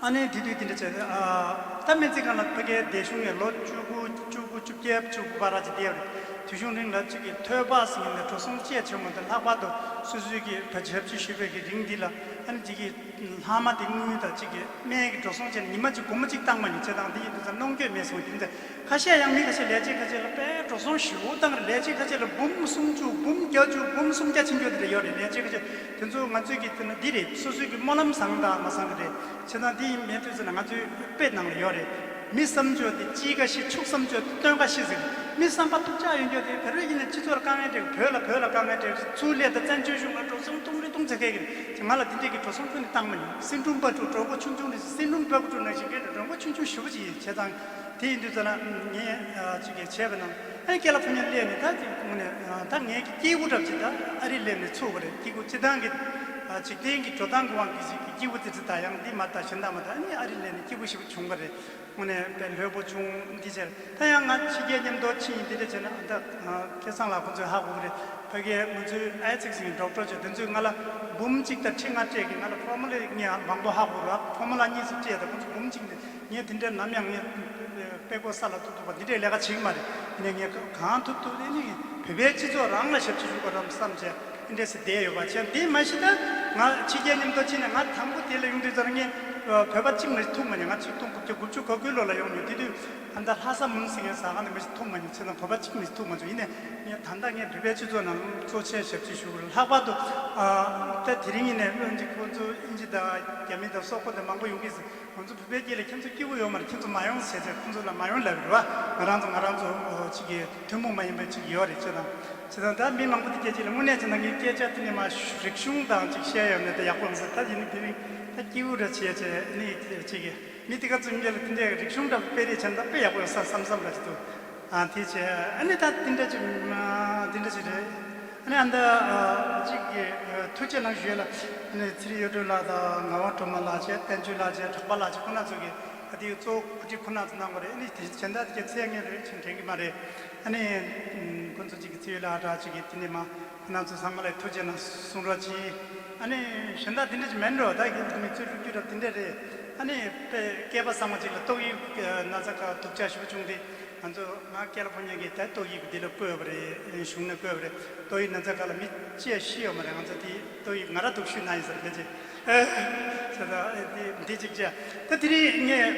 ཨ་ནི་དེ་དུས་དེ་འདྲ་བྱས། ཨ་ད་སྨན་རྩིས་ཁང་ལ་ཕ་གིའི་འདས་གཞུང་ནས་ལོ་བཅུ་དགུ་བཅུ་དགུ་བཅོ་བརྒྱད་བཅུ་དགུ་བར་ཅིག་བསྡད་ཡོད་རེད། དེ་གཞུང་རིང་ལ་གཅིག་གི་ཐོས་པ་ཟེར་མཁན་ལ་འགྲོ་སོང་བཅས་བྱེད་མ་ཐུབ། ལྷག་པར་དུ་སོ་སོའི་གི་ཕ་ཞབས་ཕྱི་ཞུས་པའི་གི་རིང་འདི་ལ་ཨ་ནི་གཅིག་གི་ལྷག་མ་དེ་དངུལ་དང་གཅིག་གི་སྨན་གྱི་འགྲོ་སོང་བྱས་ནས་ཉི་མ་གཅིག་སྒོར་མོ་གཅིག་བཏང་མ་མྱོང་བྱས་ཙང་། འདི་ཡིན་དུས་ཙང་གནོང་འགྱོད་མེད་སོང་། དེ་འདྲ་ཁ་ཤས་ཡང་མི་ཁ་ཤས་ལས་བྱེད་ཁ་ཤས་ལ་དཔེ་འགྲོ་སོང་ཞེ་པོ་བཏང་རེད། ལས་བྱེད་ཁ་ཤས་ལ་འབུམ་སུམ་ཅུ་འབུམ་བརྒྱད་ཅུ་འབུམ་སུམ་བརྒྱ་ཕྱིན་རྒྱུ་དེ་འདྲ་ཡོད་རེད། ལས་བྱེད་ཁ་ཤས་དེ་ཚོ་ང་ཚོས་ཀྱི་དེ་ན་འདི་རེད། སོ་སོའི་གི་སྨོན་ལམ་བཟང་དང་མ་བཟང་གི་རེད། བྱས་ཙང་འདི་ཡིན་མེད་དུས་ཙམ་ན་ང་ཚོའི་དཔེ་ནང་ལ་ཡོད་རེད། མི་བསམ་སྤྱོད་དེ་གཅིག་ག་ཤི། ཕྱུགས་བསམ་སྤྱོད་དེ་སྟོན་ཀ་ཤི་ཟེར། མི་བསམ་པ་སྡུག་ཅག་ཡོད་རྒྱུ་དེ་བེ་རོས་ཡིན་ན་སྤྱི་ཚོགས་ལ་དཀའ་ངལ་འཕྲད། བོད་ལ་བོད་ལ་དཀའ་ངལ་འཕྲད། ཚུར་སླེབས་ད་བཙན་བྱོལ་གཞུང་ལ་འགྲོ་སོང་སྟོང་རེ་སྟོང་ཚེ་ཁེལ་གི་རེད། ང་ལ་དེ་འདྲས་ཀྱི་འགྲོ་སོང་ཁྱོན་ནས་བཏང་མ་མྱོང་། སྲིད་སྒྲུང་པ་ཕྲུག་གྲོགས་པོ་ཆུང་ཆུང་རེད། སྲིད་སྒྲུང་པ་ཕྲུག་ནང་བཞིན་གྱི་གྲོགས་པོ་ཆུང་ཆུང་ཞེ་པོ་ཅིག་ཡིན། བྱས་ཙང་དེ་ཡིན་དུས་ཙམ་ན་ངས་ཨ་ཅིག་གི་བྱས་པ་ན། ཨ་ནི་ཀེ་ལ་ཕོ་ཉ་སླེབས་ནས་ད་དེ་དངོས་གནས་ད་ངའི་གི་སྐྱེས་བུ་འདྲ་ཅིག་ད་ཨ་རི་སླེབས་ནས་ཚུགས་པ་རེད། སྐྱེས་བུ་སྤྱི་བཏང་གི་ཨ་འཇིག་རྟེན་གྱི་འགྲོ་སྟངས་ཀྱི་དབང་གིས་ཅིག་གི་སྐྱེས་བུ་དེ་ཚོ་ད་ཡང་འདི་མ་ད་གཞན་དག་མ་ད། ཨ་ནི་ཨ་རི་སླེབས་ནས་སྐྱེས་བུ་ཞེ་པོ་བྱུང་བ་རེད། དངོས་གནས་དཔེ་ལྷོད་པོ་བྱུང་འདི་བྱས། ད་ཡང་ང་ཕྱི་རྒྱལ་མཉམ་དུ་ཕྱིན་ཡིན། འདི་འདྲ་བྱས་ན་ཨ་ད་སྐལ་བཟང་ལགས་ཁོང་ཚོས་ཧ་གོ་གི་རེད། ཕ་གིའི་ང་ཚོའི་ཨེ་ཚིག་ཟིན་ཌོག་ཊར་ཚོས་དེ་ཚོས་ང་ལ་འབུམ་གཅིག་དང་ཁྲི་ལྔ་སྤྲད་ཀྱི། ང་ལ་ཕོར་མུ་ལ་ངས་མང་པོ་ཧ་གོ་ར། ཕོར་མུ་ལ་གཉིས་སུ་སྤྲད་དང་ཁོང་ཚོ་འབུམ་གཅིག་འདི། ངས་དེ་འདྲའི་ནམ་ཡང་ངས་དཔེ་ཀོ་ས་ལ་ཐུག་ཐུག་པ་འདི་འདྲའི་ལས་ཀ་བྱེད་ཀྱི་མ་རེད། ཡིན་ནའི་ངས་གང་ཐུབ་ཐུབ་དེ་ནི་བོད་པའི་སྤྱི་ཚོགས་རང་ལ་ཞབས་ཕྱི་ཞུ་དགོས་རམ་བསམ་བྱས་འདི་འདྲས་སེ་བསྡད་ཡོད་པ་བྱས། འདི་མ་གཞི་ད་ང་ཕྱི་རྒྱལ་མཉམ་དུ་ཕྱིན་ནས་ང་དང་པོ་དེ་ལ་ཡོང་དུས་ཙམ་ངས་བོད་པ་གཅིག་མ་ཐུག་མ་མྱོང་། ང་ཆིག་སྟོང་དགུ་བརྒྱ་དགུ་བཅུ་གོ་དགུའི་ལོ་ལ་ཡོང་མྱོང་། དེ་དུས་ཨ་མདའ་ལྷ་ས་མུན་ཟེར་མཁན་ཟ་ཁང་དེ་མ་གཞི་ཐུག་མ་མྱོང་། བྱས་ཙང་བོད་པ་གཅིག་མ་ཐུག་མ་བྱུང་། ཡིན་ནའི་ངས་ད་ལྟ་ངས་བོད་པའི་སྤྱི་ཚོགས་ནང་གཙོ་ཆེ་ཞབས་ཕྱི་ཞུ་དགོས་རེད། ལྷག་པར་དུ་ཨ་ད་དེ་རིང་ཡིན་ནའི་ཨིན་ཇི་ཁོང་ཚོ་ཨིན་ཇི་དང་རྒྱ་མི་དང་སོག་པོ་དང་མང་པོ་ཡོང་གི་ཟེར། ང་ཚོ་བོད་པའི་སྐད་ལ་ཁྱེད་ཚོ་སྐྱིད་པོ་ཡོད་མ་རེད། ཁྱེད་ཚོ་མ་ཡོང་ཟེར་ཚེ་ཁོང་ཚོ་ལ་མ་ཡོང་ལབ་རེད་བ། ང་རང་ཚོ་ང་རང་ཚོ་ཨོ་གཅིག་གི་ཐུན་མོང་མ་ཡིན་པའི་གཅིག་ཡོད་རེད། བྱས་ཙང་བྱས་ཙང་ད་མི་མང་པོ་དེ་སྐད་ཅིག་ལ་དངོས་གནས་བྱས་ན་ངའི་སྐད་ཆ་དེ་ནས་མ་རིག་གཞུང་དང་གཅིག་བཤད་ཡོད་ནས་ད་ཡག་པོ་མ་ཟེར། ད་ཡིན་ནའི་དེ་རིང་ད་སྐྱིད་པོ་འདྲ་བྱས་བྱས་ནི་གཅིག་གི་མི་དེ་ག་ཚོ་མི་ལ་དེ་འདྲའི་རིག་གཞུང་འདྲ་པོ་སྤེལ་རེས་བྱས་ན་ད་དཔེ་ཡག་པོ་ཡོད་ས་བསམ་བསམ་འདྲ་ཅིག་འདུག་ཨ་དེ་བྱས་ཨ་ནི་ད་དེ་འདྲ་ཅིག་མ་དེ་འདྲ་ཅིག་རེད། ཨ་ནི་ཨ་མདའ་ཨ་གཅིག་གི་ཨ་ཐུགས་རྗེ་གནང་ཞུ་ཡས་ལ། ཨ་ནི་ཚེ་རིང་གཡུ་སྒྲོན་ལགས་དང་ངག་དབང་སྒྲོལ་མ་ལགས་བྱས། བསྟན་ཆོས་ལགས་བྱས། གྲགས་པ་ལགས་བྱས། ཁོང་རྣམ་ཚོ་གིས་ཨ་དེ་གཙོ་བོ་གོ་སྒྲིག་ཁོང་རྣམ་ཚོ་གནང་དགོས་རེད། ཨ་ནི་དེ་གཞན་དག་དེ་གའི་མཚན་སྙན་རེད་ཅེས་དྲན་གྱི་མ་རེད། ཨ་ནི་ཁོང་ཚོ་གཅིག་གི་ཚེ་ཡུལ་ལགས་འདྲ་གཅིག་གི་དེ་ནས་མ་ཁོང་རྣམ་ཚོ་ཚང་མ་ལ་ཐུགས་རྗེ་གནང་གསུང་རོགས་གྱིས། ཨ་ནི་གཞན་དག་དེ་འདྲ་ཅིག་མེད་འགྲོ། ད་གི་མི་ཚོས་བླུག་རྒྱུ་ར་དེ་འདྲ་རེད། ཨ་ནི་དཔེ་སྐལ་པ་བཟང་བ་ཅིག་ལ་ཏོག་དབྱིབས་ན་ཚ་ཁག་སྡུག་ཅག་ཞེ་པོ་བྱུང་སྟེ། ང་ཚོ་ང་ཀེ་ལི་ཕོར་ཉ་གི་ད་ཏོག་དབྱིབས་འདི་ལ་བཀོད་པ་རེད། གཞུང་ནས་བཀོད་པ་རེད། ཏོག་དབྱིབས་ན་ཚ་ཁག་ལ་མི་གཅིག་ཤི་ཡོད་མ་རེད། ང་ཚོ་དེ་ཏོག་དབྱིབས་ང་ར་སྡུག་ཤོས་ན་ཡིན་ས་རེད། ཕལ་ཆེར་ཨེ་ཟེར་ད་ཨེ་འདི་འདི་གཅིག་བྱས། ད་དེ་རིང་ངས་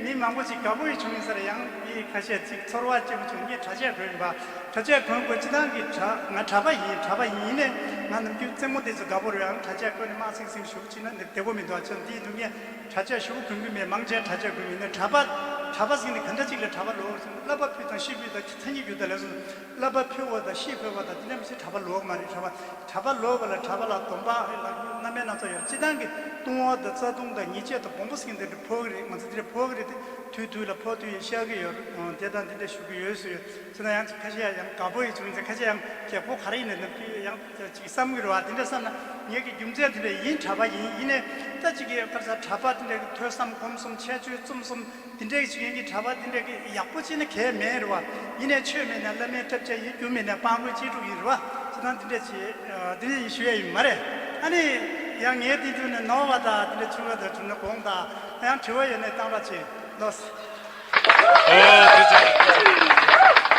མི་མང་པོ་ཅིག་དགའ་པོ་ཡི་བྱུང་ཡིན་ས་རེད། ཡང་མི་ཁ་ཤས་ཅིག་ཚོར་བ་སྐྱེ་པོ་བྱུང་། ངས་གྲྭ་ཆས་གོན་ཡིན་པ། གྲྭ་ཆས་གོན་དགོས་ཅི་ཐང་གི་གྲྭ་ང་གྲྭ་པ་ཡིན། གྲྭ་པ་ཡིན་ནས་ང་ནམ་རྒྱུན་རྩེད་མོ་དེ་ཚོ་དགའ་པོ་རེད། ཡང་གྲྭ་ཆས་གོན་ནས་དམག་སིང་སིང་ཞུ་ཅི་ན་འདི་བདེ་པོ་མི་འདུག་ཨ། ཅང་འདི་ཡིན་དུས་ངས་གྲྭ་ཆས་ཞུ་གོན་གི་མེད། མང་ཆེ་གྲྭ་ཆས་གོན་གི་ཡིན་ན་གྲྭ་པ་གྲྭ་པ་ཟིན་ནས་ག་འདྲ་ཅིག་ལ་གྲྭ་པ་ལོག་ཟིན། བསླབ་པ་ཕུལ་དང་ཤིས་ཕུལ་དང་མཚན་ཉིད་རྒྱུ་དང་ལས་སོ། བསླབ་པ་ཕུལ་བ་དང་ཤིས་ཕུལ་བ་དང་དེ་འདྲ་མི་ཚེ་གྲྭ་པ་ལོག་མ་རེད། གྲྭ་པ་གྲྭ་པ་ལོག་པ་ལ་གྲྭ་པ་ལ་སྡོམ་པ་ལ་རྣམ་པའི་སྣ་ཚོགས་ཡོད། སྤྱི་བཏང་གི་ལྟུང་བ་དང་རྩ་ལྟུང་དང་ཉེས་ཆད་དང་སྦོམ་པོ་ཟིན་དེ་འདྲ་ཕོག་གི་རེད། ང་ཚོ་དེ་འདྲ་ཕོག་གི་རེད་དེ། དུས་དུས་ལ་ཕོག་དུས་ཡིན་ཤག་གི་ཡོད། དེ་དང་དེ་འདྲ་ཞུ་གི་ཡོད་སུ་ཡོད། ཚེ་ན་ཡང་ཁ་ཤས་ཡང་དགའ་པོ་ཡི་བྱུང་ཚེ་ཁ་ཤས་ཡང་རྒྱལ་པོ་ག་རེ་ཡིན་ནས་ནམ་རྒྱུན་ཡང་ཅིག་བསམ་གི་རེད་བ། དེ་འདྲ་བསམ་ན་ངེད་ཀྱི་རྒྱུ་མཚན་དེ་འདྲ་ཡིན། གྲྭ་པ་ཡིན། ཡིན་ནས་ད་ཅིག་གི་ཁར་ས་གྲྭ་པ་དེ་འདྲ་གི་ཐོས་བསམ་སྒོམ་གསུམ་ཆེ་ཆུང་རྩོམ་གསུམ་དེ་འདྲ་གི་ཅིག་ཡིན་གྱི་གྲྭ་པ་དེ་འདྲ་གི་ཡག་པོ་ཅིག་ནི་གལ་མེད་རེད་བ། ཡིན་ནས་ཆོས་མེད་ན་བླ་མའི་གྲྭ་ཆས་ཡིན། རྒྱུ་མེད་ན་སྤྲང་པོའི་གཅེས་ཕྲུག་ཡིན་རེད་བ། ཅི་ཐང་དེ་འདྲ་ཅིག་དེ་འདྲ་ཡིན་ཞུ་ཡ་ཡིན་མ་རེད། ཨ་ནི་ཡང་ངས་དེ་དུས་ནས་ནོར་བ་དང་དེ་འདྲ་བྱུང་བ་དང་བྱུང་ན་དགོངས་དག་ཡང་དྲི་བ་ཡོད་ནས་བཏང་རོགས་བྱེད། ལོས། ཨོ་ཐུགས་རྗེ་ཆེ། ཐུགས་རྗེ་ཆེ།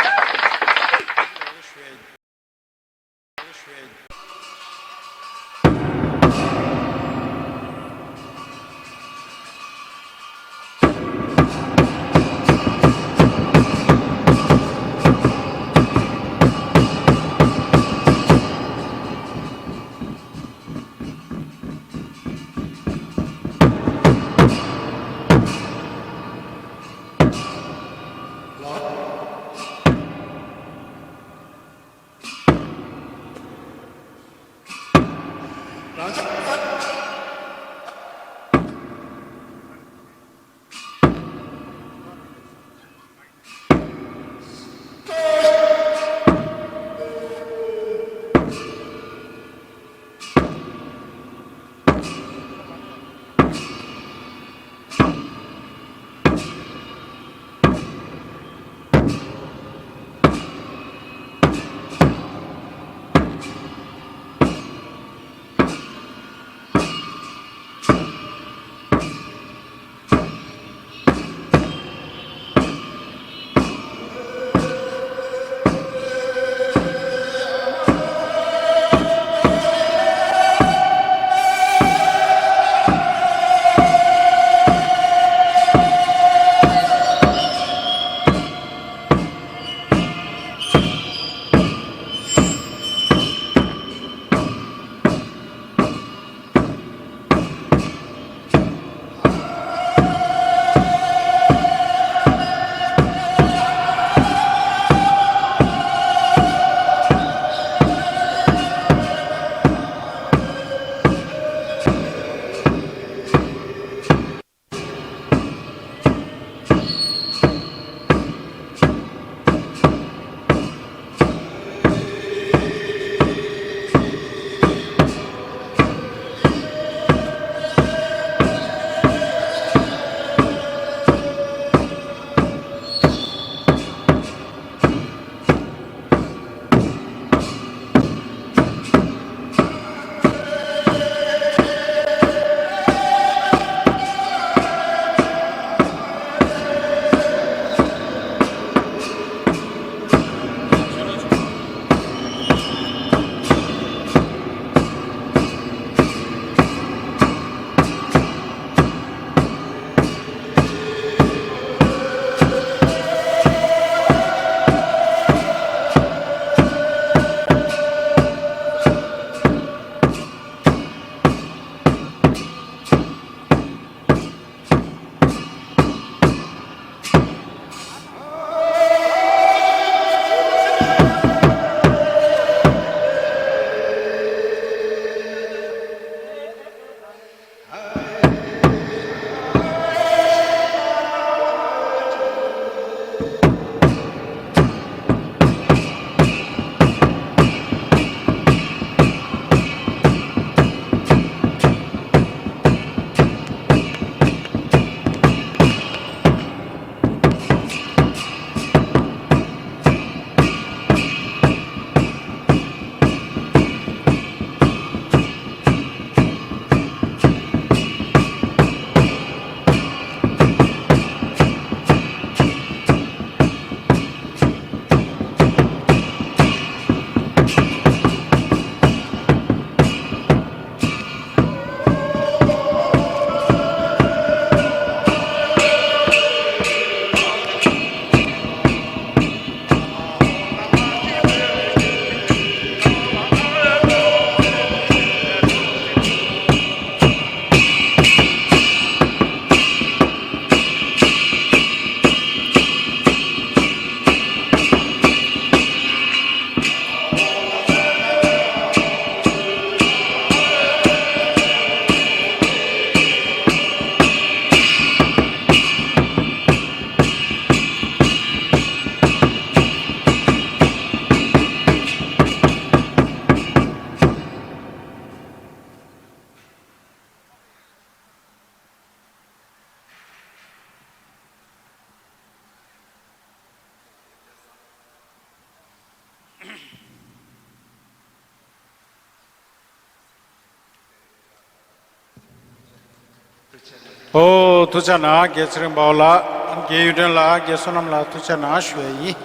ཨོ། ཐུགས་རྗེ་གནང་། རྒན་ཚེ་རིང་དཔའ་བོ་ལགས། རྒན་གཡུ་སྒྲོན་ལགས། རྒན་བསོད་ནམས་ལགས། ཐུགས་རྗེ་གནང་ཞུ་ཡ་ཡིན།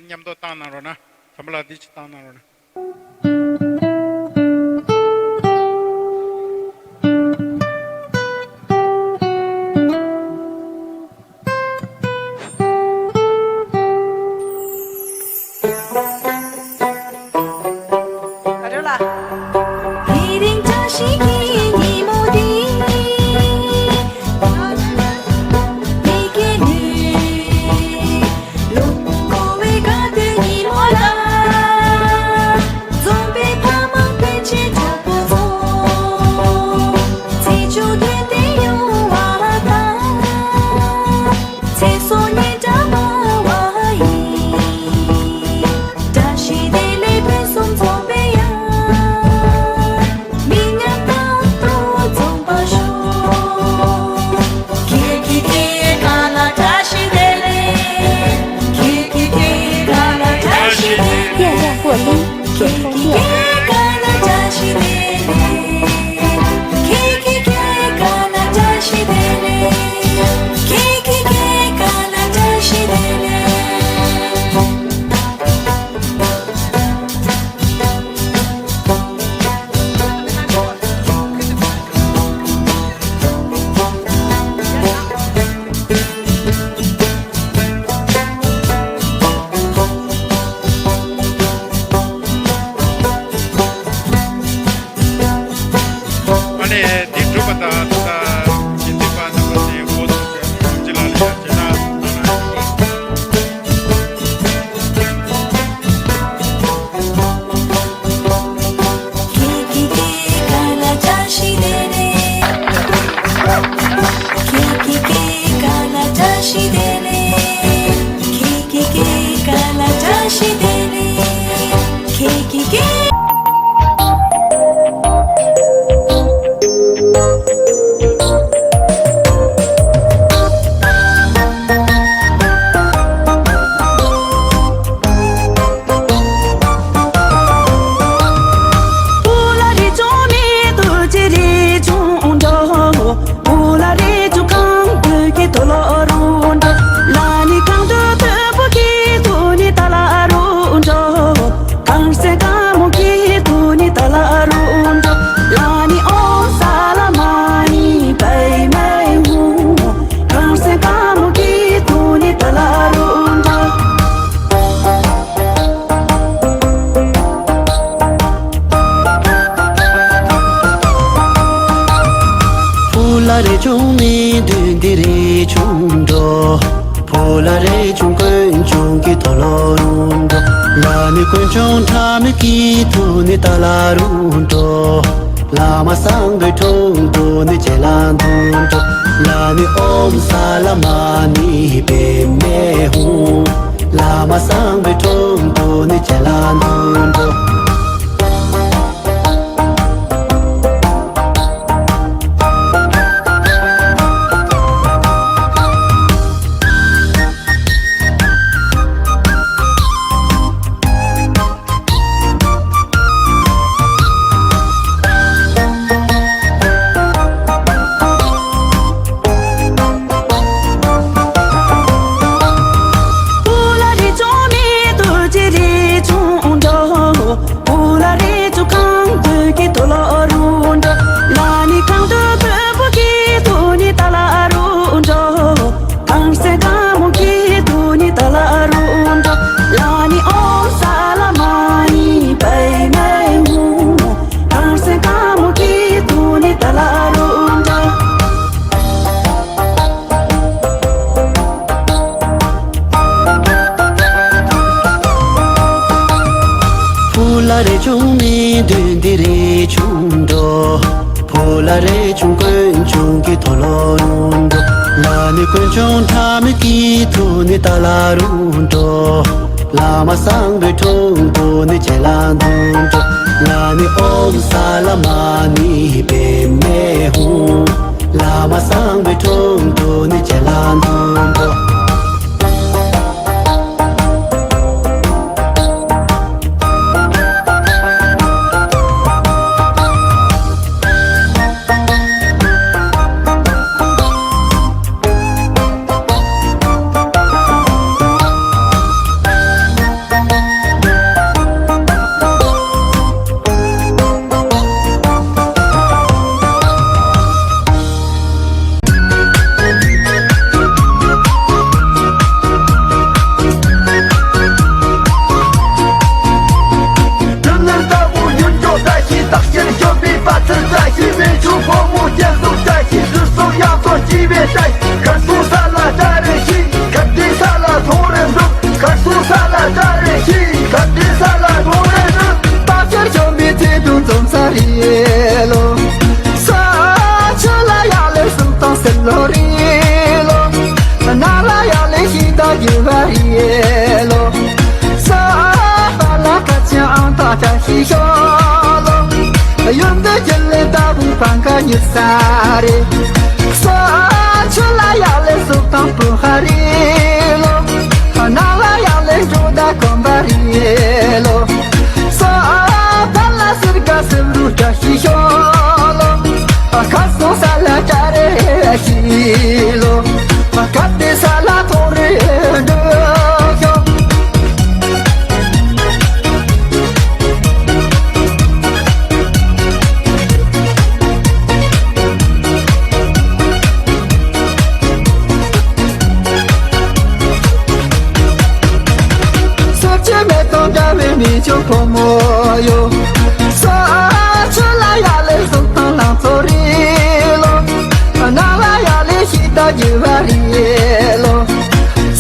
མཉམ་དུ་བཏང་གནང་རོགས་གནང་། དམ་པ་ལགས་འདི་ཅིག་བཏང་གནང་རོགས་གནང་། ཨ་ནི་འདི་གྲུབ་པ་དང་ད་ལྟ་ཞལ་འཛིན་པ་རྣམ་པ་ཚོའི་འགོ་ཚུགས་པའི་ཨོམ་ཆི་ལ་ལ་ཡ་རྗེས་གནང་གནང་རོགས་ཞུ། ཕུ་ལ་རས་ཆུང་མི་བདུན་འདི་རས་ཆུང་འགྲོ། ཕུ་ལ་རས་ཆུང་དཀོན་མཆོག་གི་ཐོ་ལོ་རུ་འགྲོ། ལ་ནི་དཀོན་མཆོག་ཕྲ་མོ་གི་ཐུ་ནི་ཏ་ལ་རུ་འགྲོ། བླ་མ་སངས་པའི་དྲུང་དུ་ནི་ཅེ་ལ་འདུ་འགྲོ། ལ་ནི་ཨོམ་ས་ལ་མ་ནི་པེ་མེ་ཧུ། བླ་མ་སངས་པའི་དྲུང་དུ་ནི་ཅེ་ལ་འདུ་འགྲོ། ཕུ་ལ་རས་ཆུང་མི་བདུན་འདི་རས་ཆུང་འགྲོ། ཕུ་ལ་རས་ཆུང་དཀོན་མཆོག་གི་ཐོ་ལོ་རུ་འགྲོ། ལ་ནི་དཀོན་མཆོག་ཕྲ་མོ་གི་ཐུ་ནི་ཏ་ལ་རུ་འགྲོ། བླ་མ་སངས་པའི་དྲུང་དུ་ནི་ཅེ་ལ་འདུ་འགྲོ། ལ་ནི་ཨོམ་ས་ལ་མ་ནི་པེ་མེ་ཧུ། བླ་མ་སངས་པའི་དྲུང་དུ་ནི་ཅེ་ལ་འདུ་འགྲོ། ཡིག་ས་རེད། སོ་ཆུ་ལ་ཡག་ལས་སུ་དང་པོ་ཧ་རེད་ལོ། ནང་ལ་ཡག་ལས་འགྲོ་ད་གོམ་པ་རེད་ལོ། སོ་ཕ་ལ་སིར་ག་སིར་རུ་བཀྲ་ཤིས་ཤོག་ལོ། ཁ་སོ་ས་ལ་བཀྲ་རེ་ཤིས་ལོ། ཁ་དེ་ས་ལ་ཐོ་རེ་འགྲོ་ཤོག་སེར་ཆེན་མེ་ཏོག་འདྲ་བའི་མི་ཆུང་ཕོ་མོ་ཡོ། ས་ཆུ་ལ་ཡག་ལས་གཟུགས་ཐང་ལང་ཚོ་རེད་ལོ། ནང་ལ་ཡག་ལས་ཤིག་ད་རྒྱུ་བ་རེད་ལོ།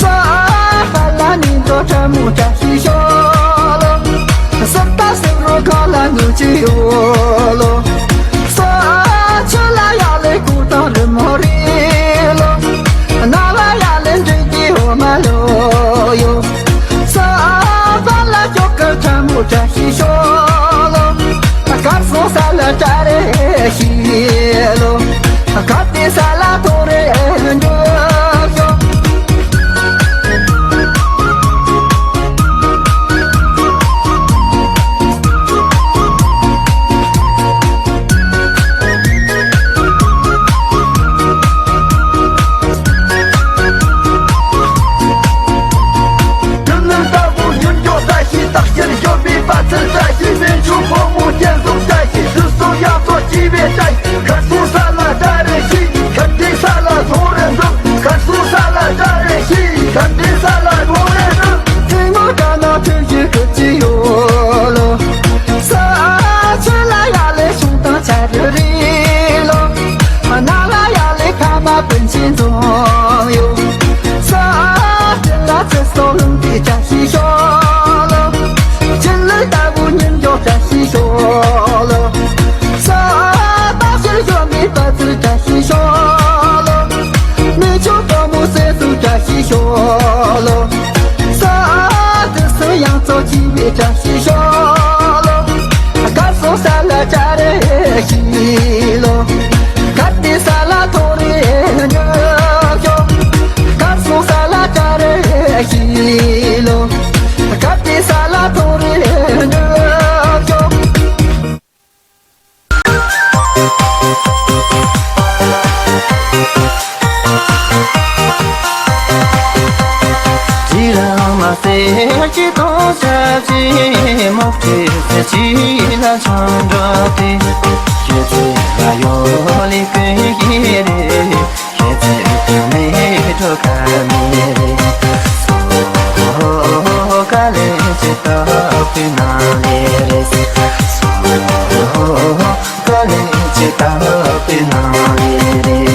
ས་ཧ་ལ་ནི་འགྲོ་ཁྲ་མོ་བཀྲ་ཤིས་ཤོག་ལོ། སེར་ད་སེར་རོ་ག་ལ་ངུ་ཅི་ཡོ་ལོ། ས་ཆུ་ལ་ཡག་ལས་ཀུ་དང་རི་མོ་རེད་ལོ། ནང་ལ་ཡག་ལས་འདྲེ་གི་འོ་མ་ལོ་ཡོ། ས་ཧ་ལ་ཅོག་ག་ཁྲ་མོ་བཀྲ་ཤིས་ཤོག་ལོ། སྐར་སོང་ས་ལ་བཀྲ་རེ་ཤིས་ལོ། སྐར་དེ་ས་ལ་ཐོ་རེ་འགྲོ་ཤོག་ནུབ་ནུབ་ལྟ་བུ་ཉིན་འགྱོག་ས་ཞིག་བརྟག་ཕྱིར་ཞོན་པའི་པ་ཚལ་བཀྲ་ཤིས་སྨན་ཆུང་ཕོ་མོ་སྐྱེ་གཟུགས་བཀྲ་ཤིས་སུ་སོ་ཡག་སོ་སྐྱིད་པའི་བཀྲ་ཤིས་ཁར་སོང་ས་ལ་བཀྲ་རེ་ཤིས་ཁར་དེ་ས་ལ་ཐོ་རེ་འཛོམས་ཁར་སོང་ས་ལ་བཀྲ་རེ་ཤིས་ཁར་དེ་ས་ལ་ཐོ་རེ་འཛོམས། ཐུན་མོང་དགྲ་ནག་ཐུན་བཞི་ཀུན་གྱི་ཡོ་ལོ། ས་ཆུ་ལ་ཡག་ལས་བྱུང་དང་ཆ་རུ་རི་ལོ། ནང་ལ་ཡག་ལས་ཁ་མ་པན་ཆེན་འཛོམས་ཡོ། ས་དེ་ལ་ཚེ་སྲོག་ལུང་དེ་བཀྲ་ཤིས་ཤོག་ལོ། ཆུ་ལུད་ལྟ་བུ་ཉིན་འགྱོག་བཀྲ་ཤིས་ཤོག་ལོ། ས་བརྟག་ཕྱིར་ཞོན་པའི་པ་ཚལ་བཀྲ་ཤིས་ཤོག་ལོ། མི་ཆུང་ཕོ་མོ་སེ་སུ་བཀྲ་ཤིས་ཤོག་ལོ། ས་དེ་སུ་ཡང་ཚོགས་ཀྱི་མི་བཀྲ་ཤིས་ཤོག་ལོ། སྐར་སོང་ས་ལ་བཀྲ་རེ་ཤིས་ལོ། སྐར་དེ་ས་ལ་ཐོ་རེ་འགྲོ་ཤོག་སྐར་སོང་ས་ལ་བཀྲ་རེ་ཤིས་ལོ། སྐར་དེ་ས་ལ་ཐོ་རེ་འགྲོ་ཤོག་རི་རང་མ་སེར་གྱི་དོང་ཆབ་ཀྱི་མོག་ཁྲི་སེར་གྱི་ལ་ཆང་འགྲོ་སྟེ། ཤེས་ཚེ་ལ་ཡོད་ལི་ཀུན་གྱི་རེད། ཁྱེད་ཚེ་ཀུན་མེད་འགྲོ་ཀ་མེད་རེད། སོ་ཀ་ལེ་ཅི་ཏོག་པི་ན་ལེ་རེད། སོ་ཀ་ལེ་ཅི་ཏོག་པི་ན་ལེ་རེད།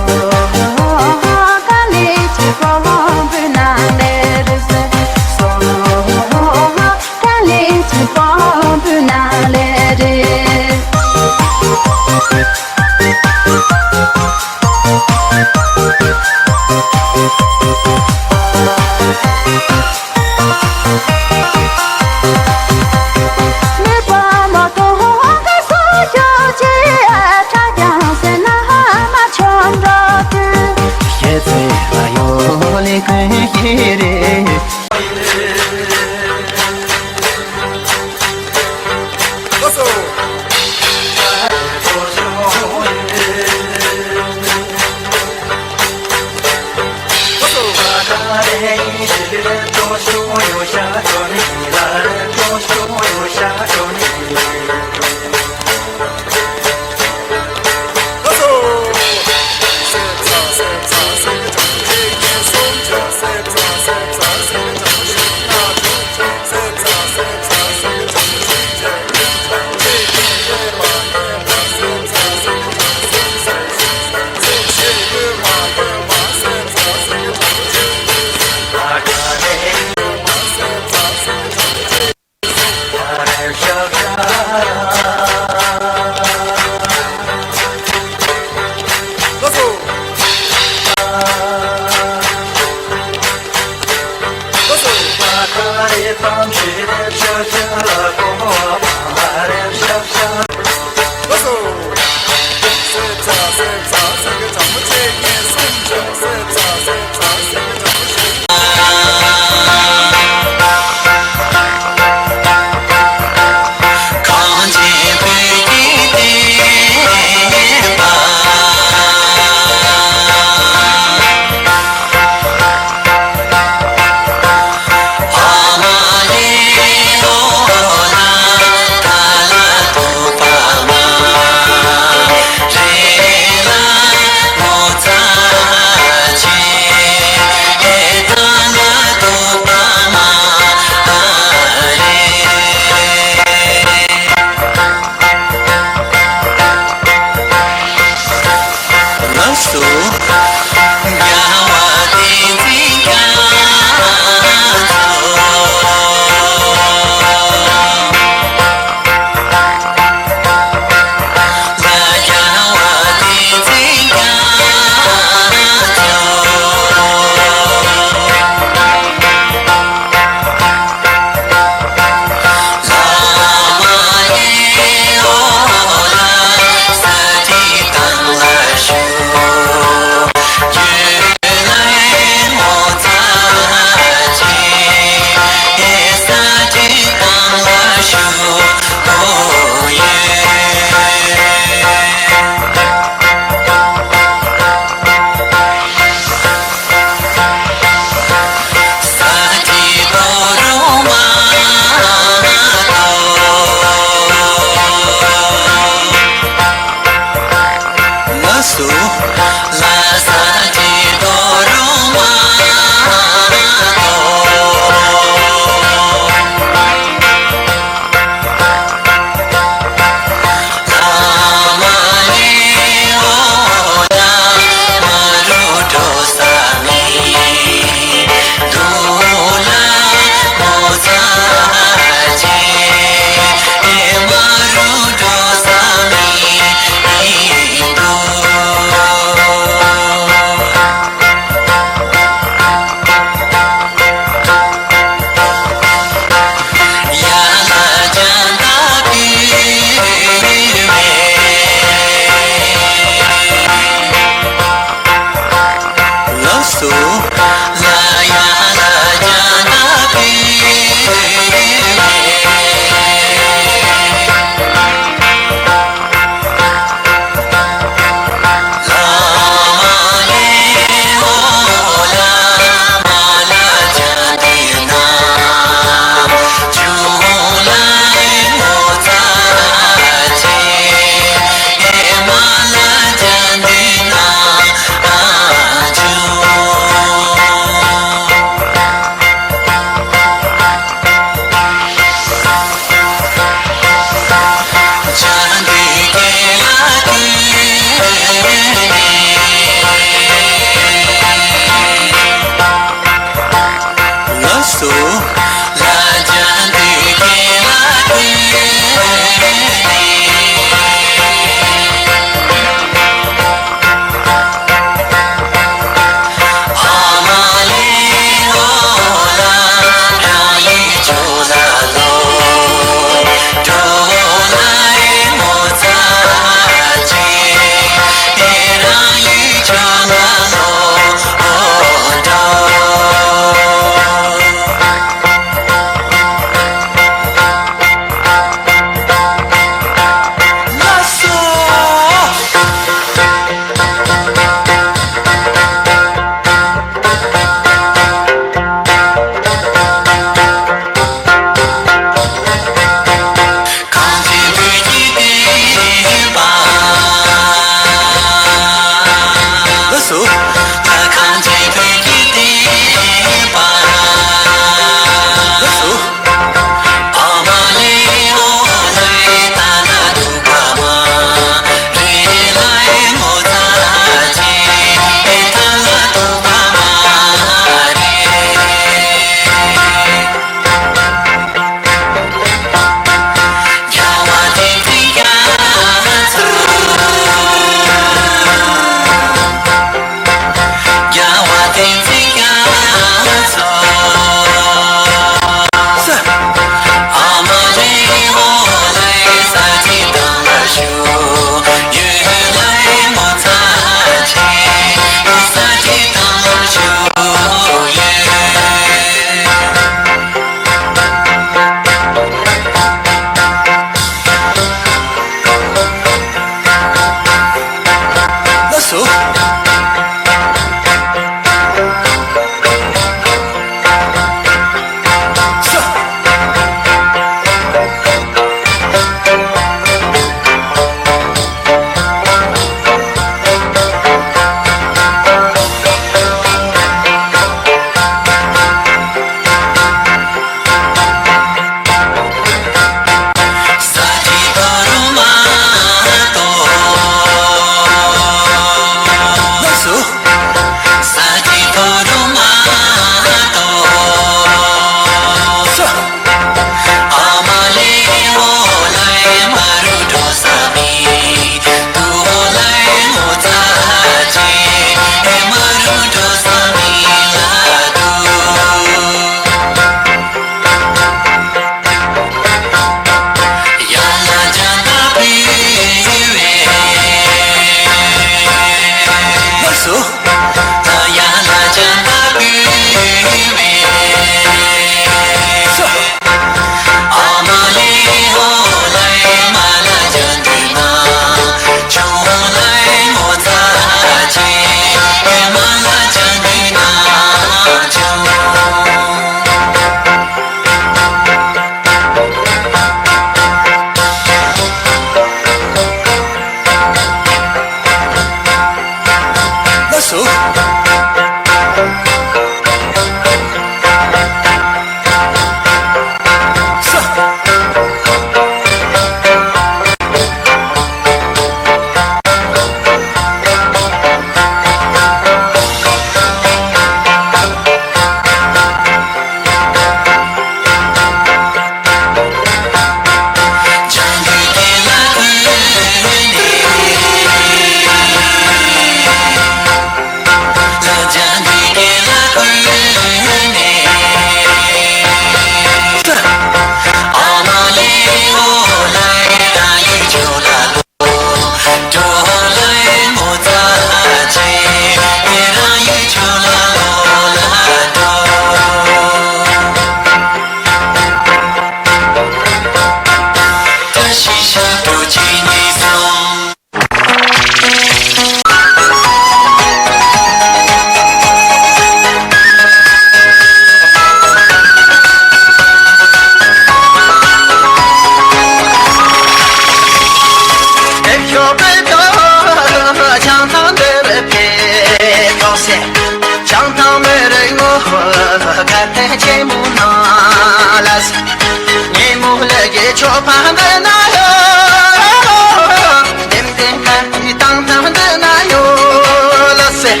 ཕ་འདི་ན་ཡོད། ལྡེམ་ལྡེམ་ཁ་ཅིག་བཏང་ཐང་འདི་ན་ཡོད་ལ་ཟེར།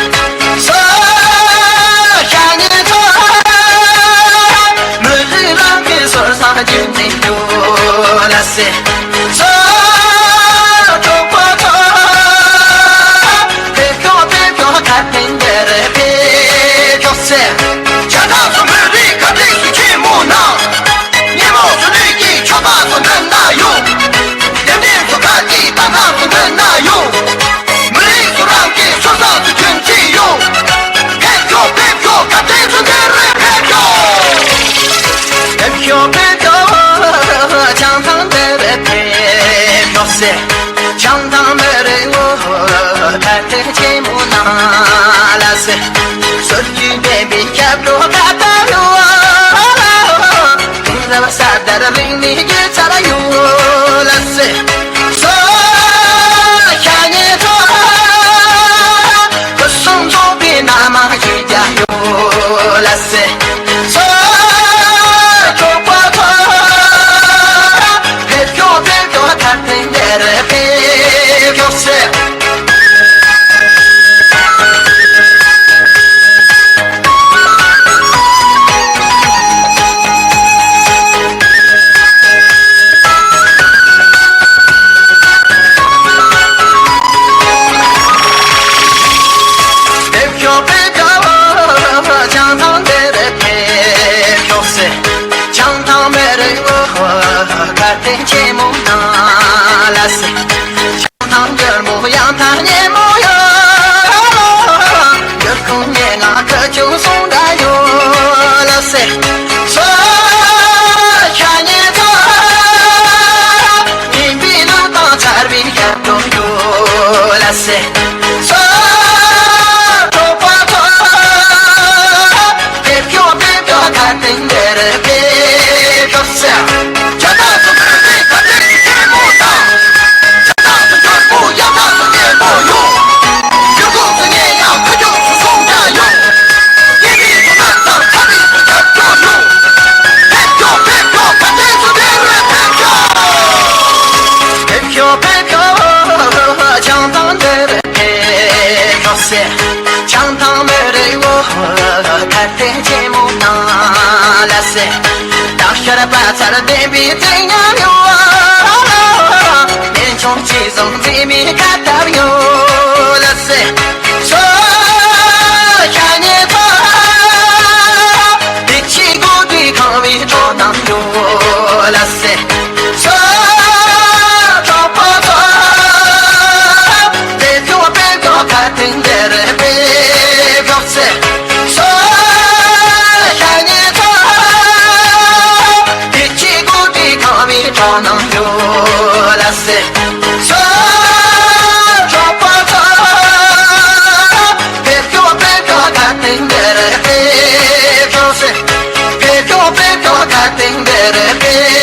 སོ་ཤ་ཉེ་ཚོ། མི་རིགས་རང་གི་སོར་སང་རྒྱུན་འཛིན་རྒྱུ་ལ་ཟེར། སོ་གྲོགས་པོ་ཚོ། ཕེབས་ཤོག་ཕེབས་ཤོག་ཁ་ཕན་འདིར་ཕེབས་ཤོག་ཟེར། བྱ་བྲག་སོགས་མི་རིགས་ཁ་བྲལ་སུ་ཆེན་མོ་ན། ཉིན་མོ་སུ་ལུས་ཀྱི་ཆོ་ག་སུ་འདི་ན་ཡོད། ལྡེམ་ལྡེམ་སུ་ཁ་ཅིག་བཏང་ཐང་སུ་འདི་ན་ཡོད། མི་རིགས་སུ་རང་གི་སོ་ས་སུ་ཁྱོད་ཅི་ཡོད། ཕེབས་ཤོག་ཕེབས་ཤོག་ཁ་བྲལ་སུ་འདིར་ཕེབས་ཤོག་ཕེབས་ཤོག་ཕེབས་ཤོག་བྱང་ཐང་འདིར་ཕེབས་ཤོག་ཟེར། བྱང་ཐང་མི་རིགས་ངོ་ཁ་བྲལ་ཆེན་མོ་ན་ལ་ཟེར། སྲོལ་རྒྱུན་ལྡན་པའི་སྐྱབས་འགྲོ་ཁ་བཏབ་ཡོད། དེང་རབས་གསར་དར་རིག་གནས་རྒྱུད་ཚར་ཡོད་ལ་ཟེར། སོ་ཤ་ཉེ་ཚོ། སྐུ་གསུང་རྫོགས་པའི་རྣམ་མང་ཞིག་རྒྱ་ཡོད་ལ་ཟེར། སོ་གྲོགས་པོ་ཚོ། ཕེབས་ཤོག་ཕེབས་ཤོག་ཁ་ཕན་འདིར་ཕེབས་ཤོག་ཟེར། ཕེབས་ཤོག་ཕེབས་ཤོག་བྱང་ཐང་འདིར་ཕེབས་ཤོག་ཟེར། བྱང་ཐང་མི་རིགས་ངོ་ཁ་བྲལ་ཆེན་མོ་ན་ལ་ཟེར། ཐང་འགྱུར་མོ་ཡང་ཐང་ཉེ་མོ་ཡོད། འགྱུར་ཁུངས་ཉེ་ང་ཁ་ཆུང་སོང་འདྲ་ཡོད་ལ་ཟེར། སོ་ཤ་ཉེ་ཚོ། ཉིན་པའི་ལུགས་དང་ཆར་བའི་ཞབས་བྲོ་ཡོད་ལ་ཟེར། སོ་གྲོགས་པོ་ཚོ། ཕེབས་ཤོག་ཕེབས་ཤོག་ཁ་བྲལ་འདིར་ཕེབས་ཤོག་ཟེར། བྱ་བྲག་སོགས་མི་རིགས་ཁ་བྲལ་ཆེན་མོ་དང་། བྱ་བྲག་སོགས་འགྱུར་མོ་ཡ་བྲག་སོགས་ཉེ་མོ་ཡོད། འགྱུར་ཁུངས་སུ་ཉེ་ཡང་ཁ་ཆུང་སུ་སོང་ཀྱང་ཡོད། ཉེ་མི་སུ་ནམ་དང་ཁ་བྲལ་སུ་ཁྱབ་ཆོག་ཡོད། ཕེབས་ཤོག་ཕེབས་ཤོག་ཁ་བྲལ་སུ་འདིར་ཕེབས་ཤོག་ཕེབས་ཤོག་ཕེབས་ཤོག་བྱང་ཐང་འདིར་ཕེབས་ཤོག་ཟེར། བྱང་ཐང་མི་རིགས་ངོ་ཁ་བྲལ་ཆེན་མོ་ན་ལ་ཟེར། སྟག་ཤར་པ་ཚར་ལྡན་པའི་རྩིག་ཉམས་ཡོད། གཉེན་ཆུང་གཅིག་བཟུང་རྩིས་མེད་ཁ་བཏབ་ཡོད་ལ་ཟེར། སོ་ཤ་ཉེ་ཚོ། བདེ་སྐྱིད་དགོས་དུས་ཁང་བའི་སྤྲོ་སྣང་ཡོད་ལ་ཟེར། སོ་གྲོགས་པོ་ཚོ། ཕེབས་ཤོག་ཕེབས་ཤོག་ཁ་བྲལ་འདིར་ཕེབས་ཤོག་ཟེར། སོ་ཤ་ཉེ་ཚོ། བདེ་སྐྱིད་དགོས་དུས་ཁང་བའི་སྤྲོ་སྣང་ཡོད་ལ་ཟེར། སོ་གྲོགས་པོ་ཚོ། ཕེབས་ཤོག་ཕེབས་ཤོག་ཁ་བྲལ་འདིར་ཕེབས་ཤོག་ཟེར། ཕེབས་ཤོག་ཕེབས་ཤོག་ཁ་བྲལ་འདིར་ཕེབས་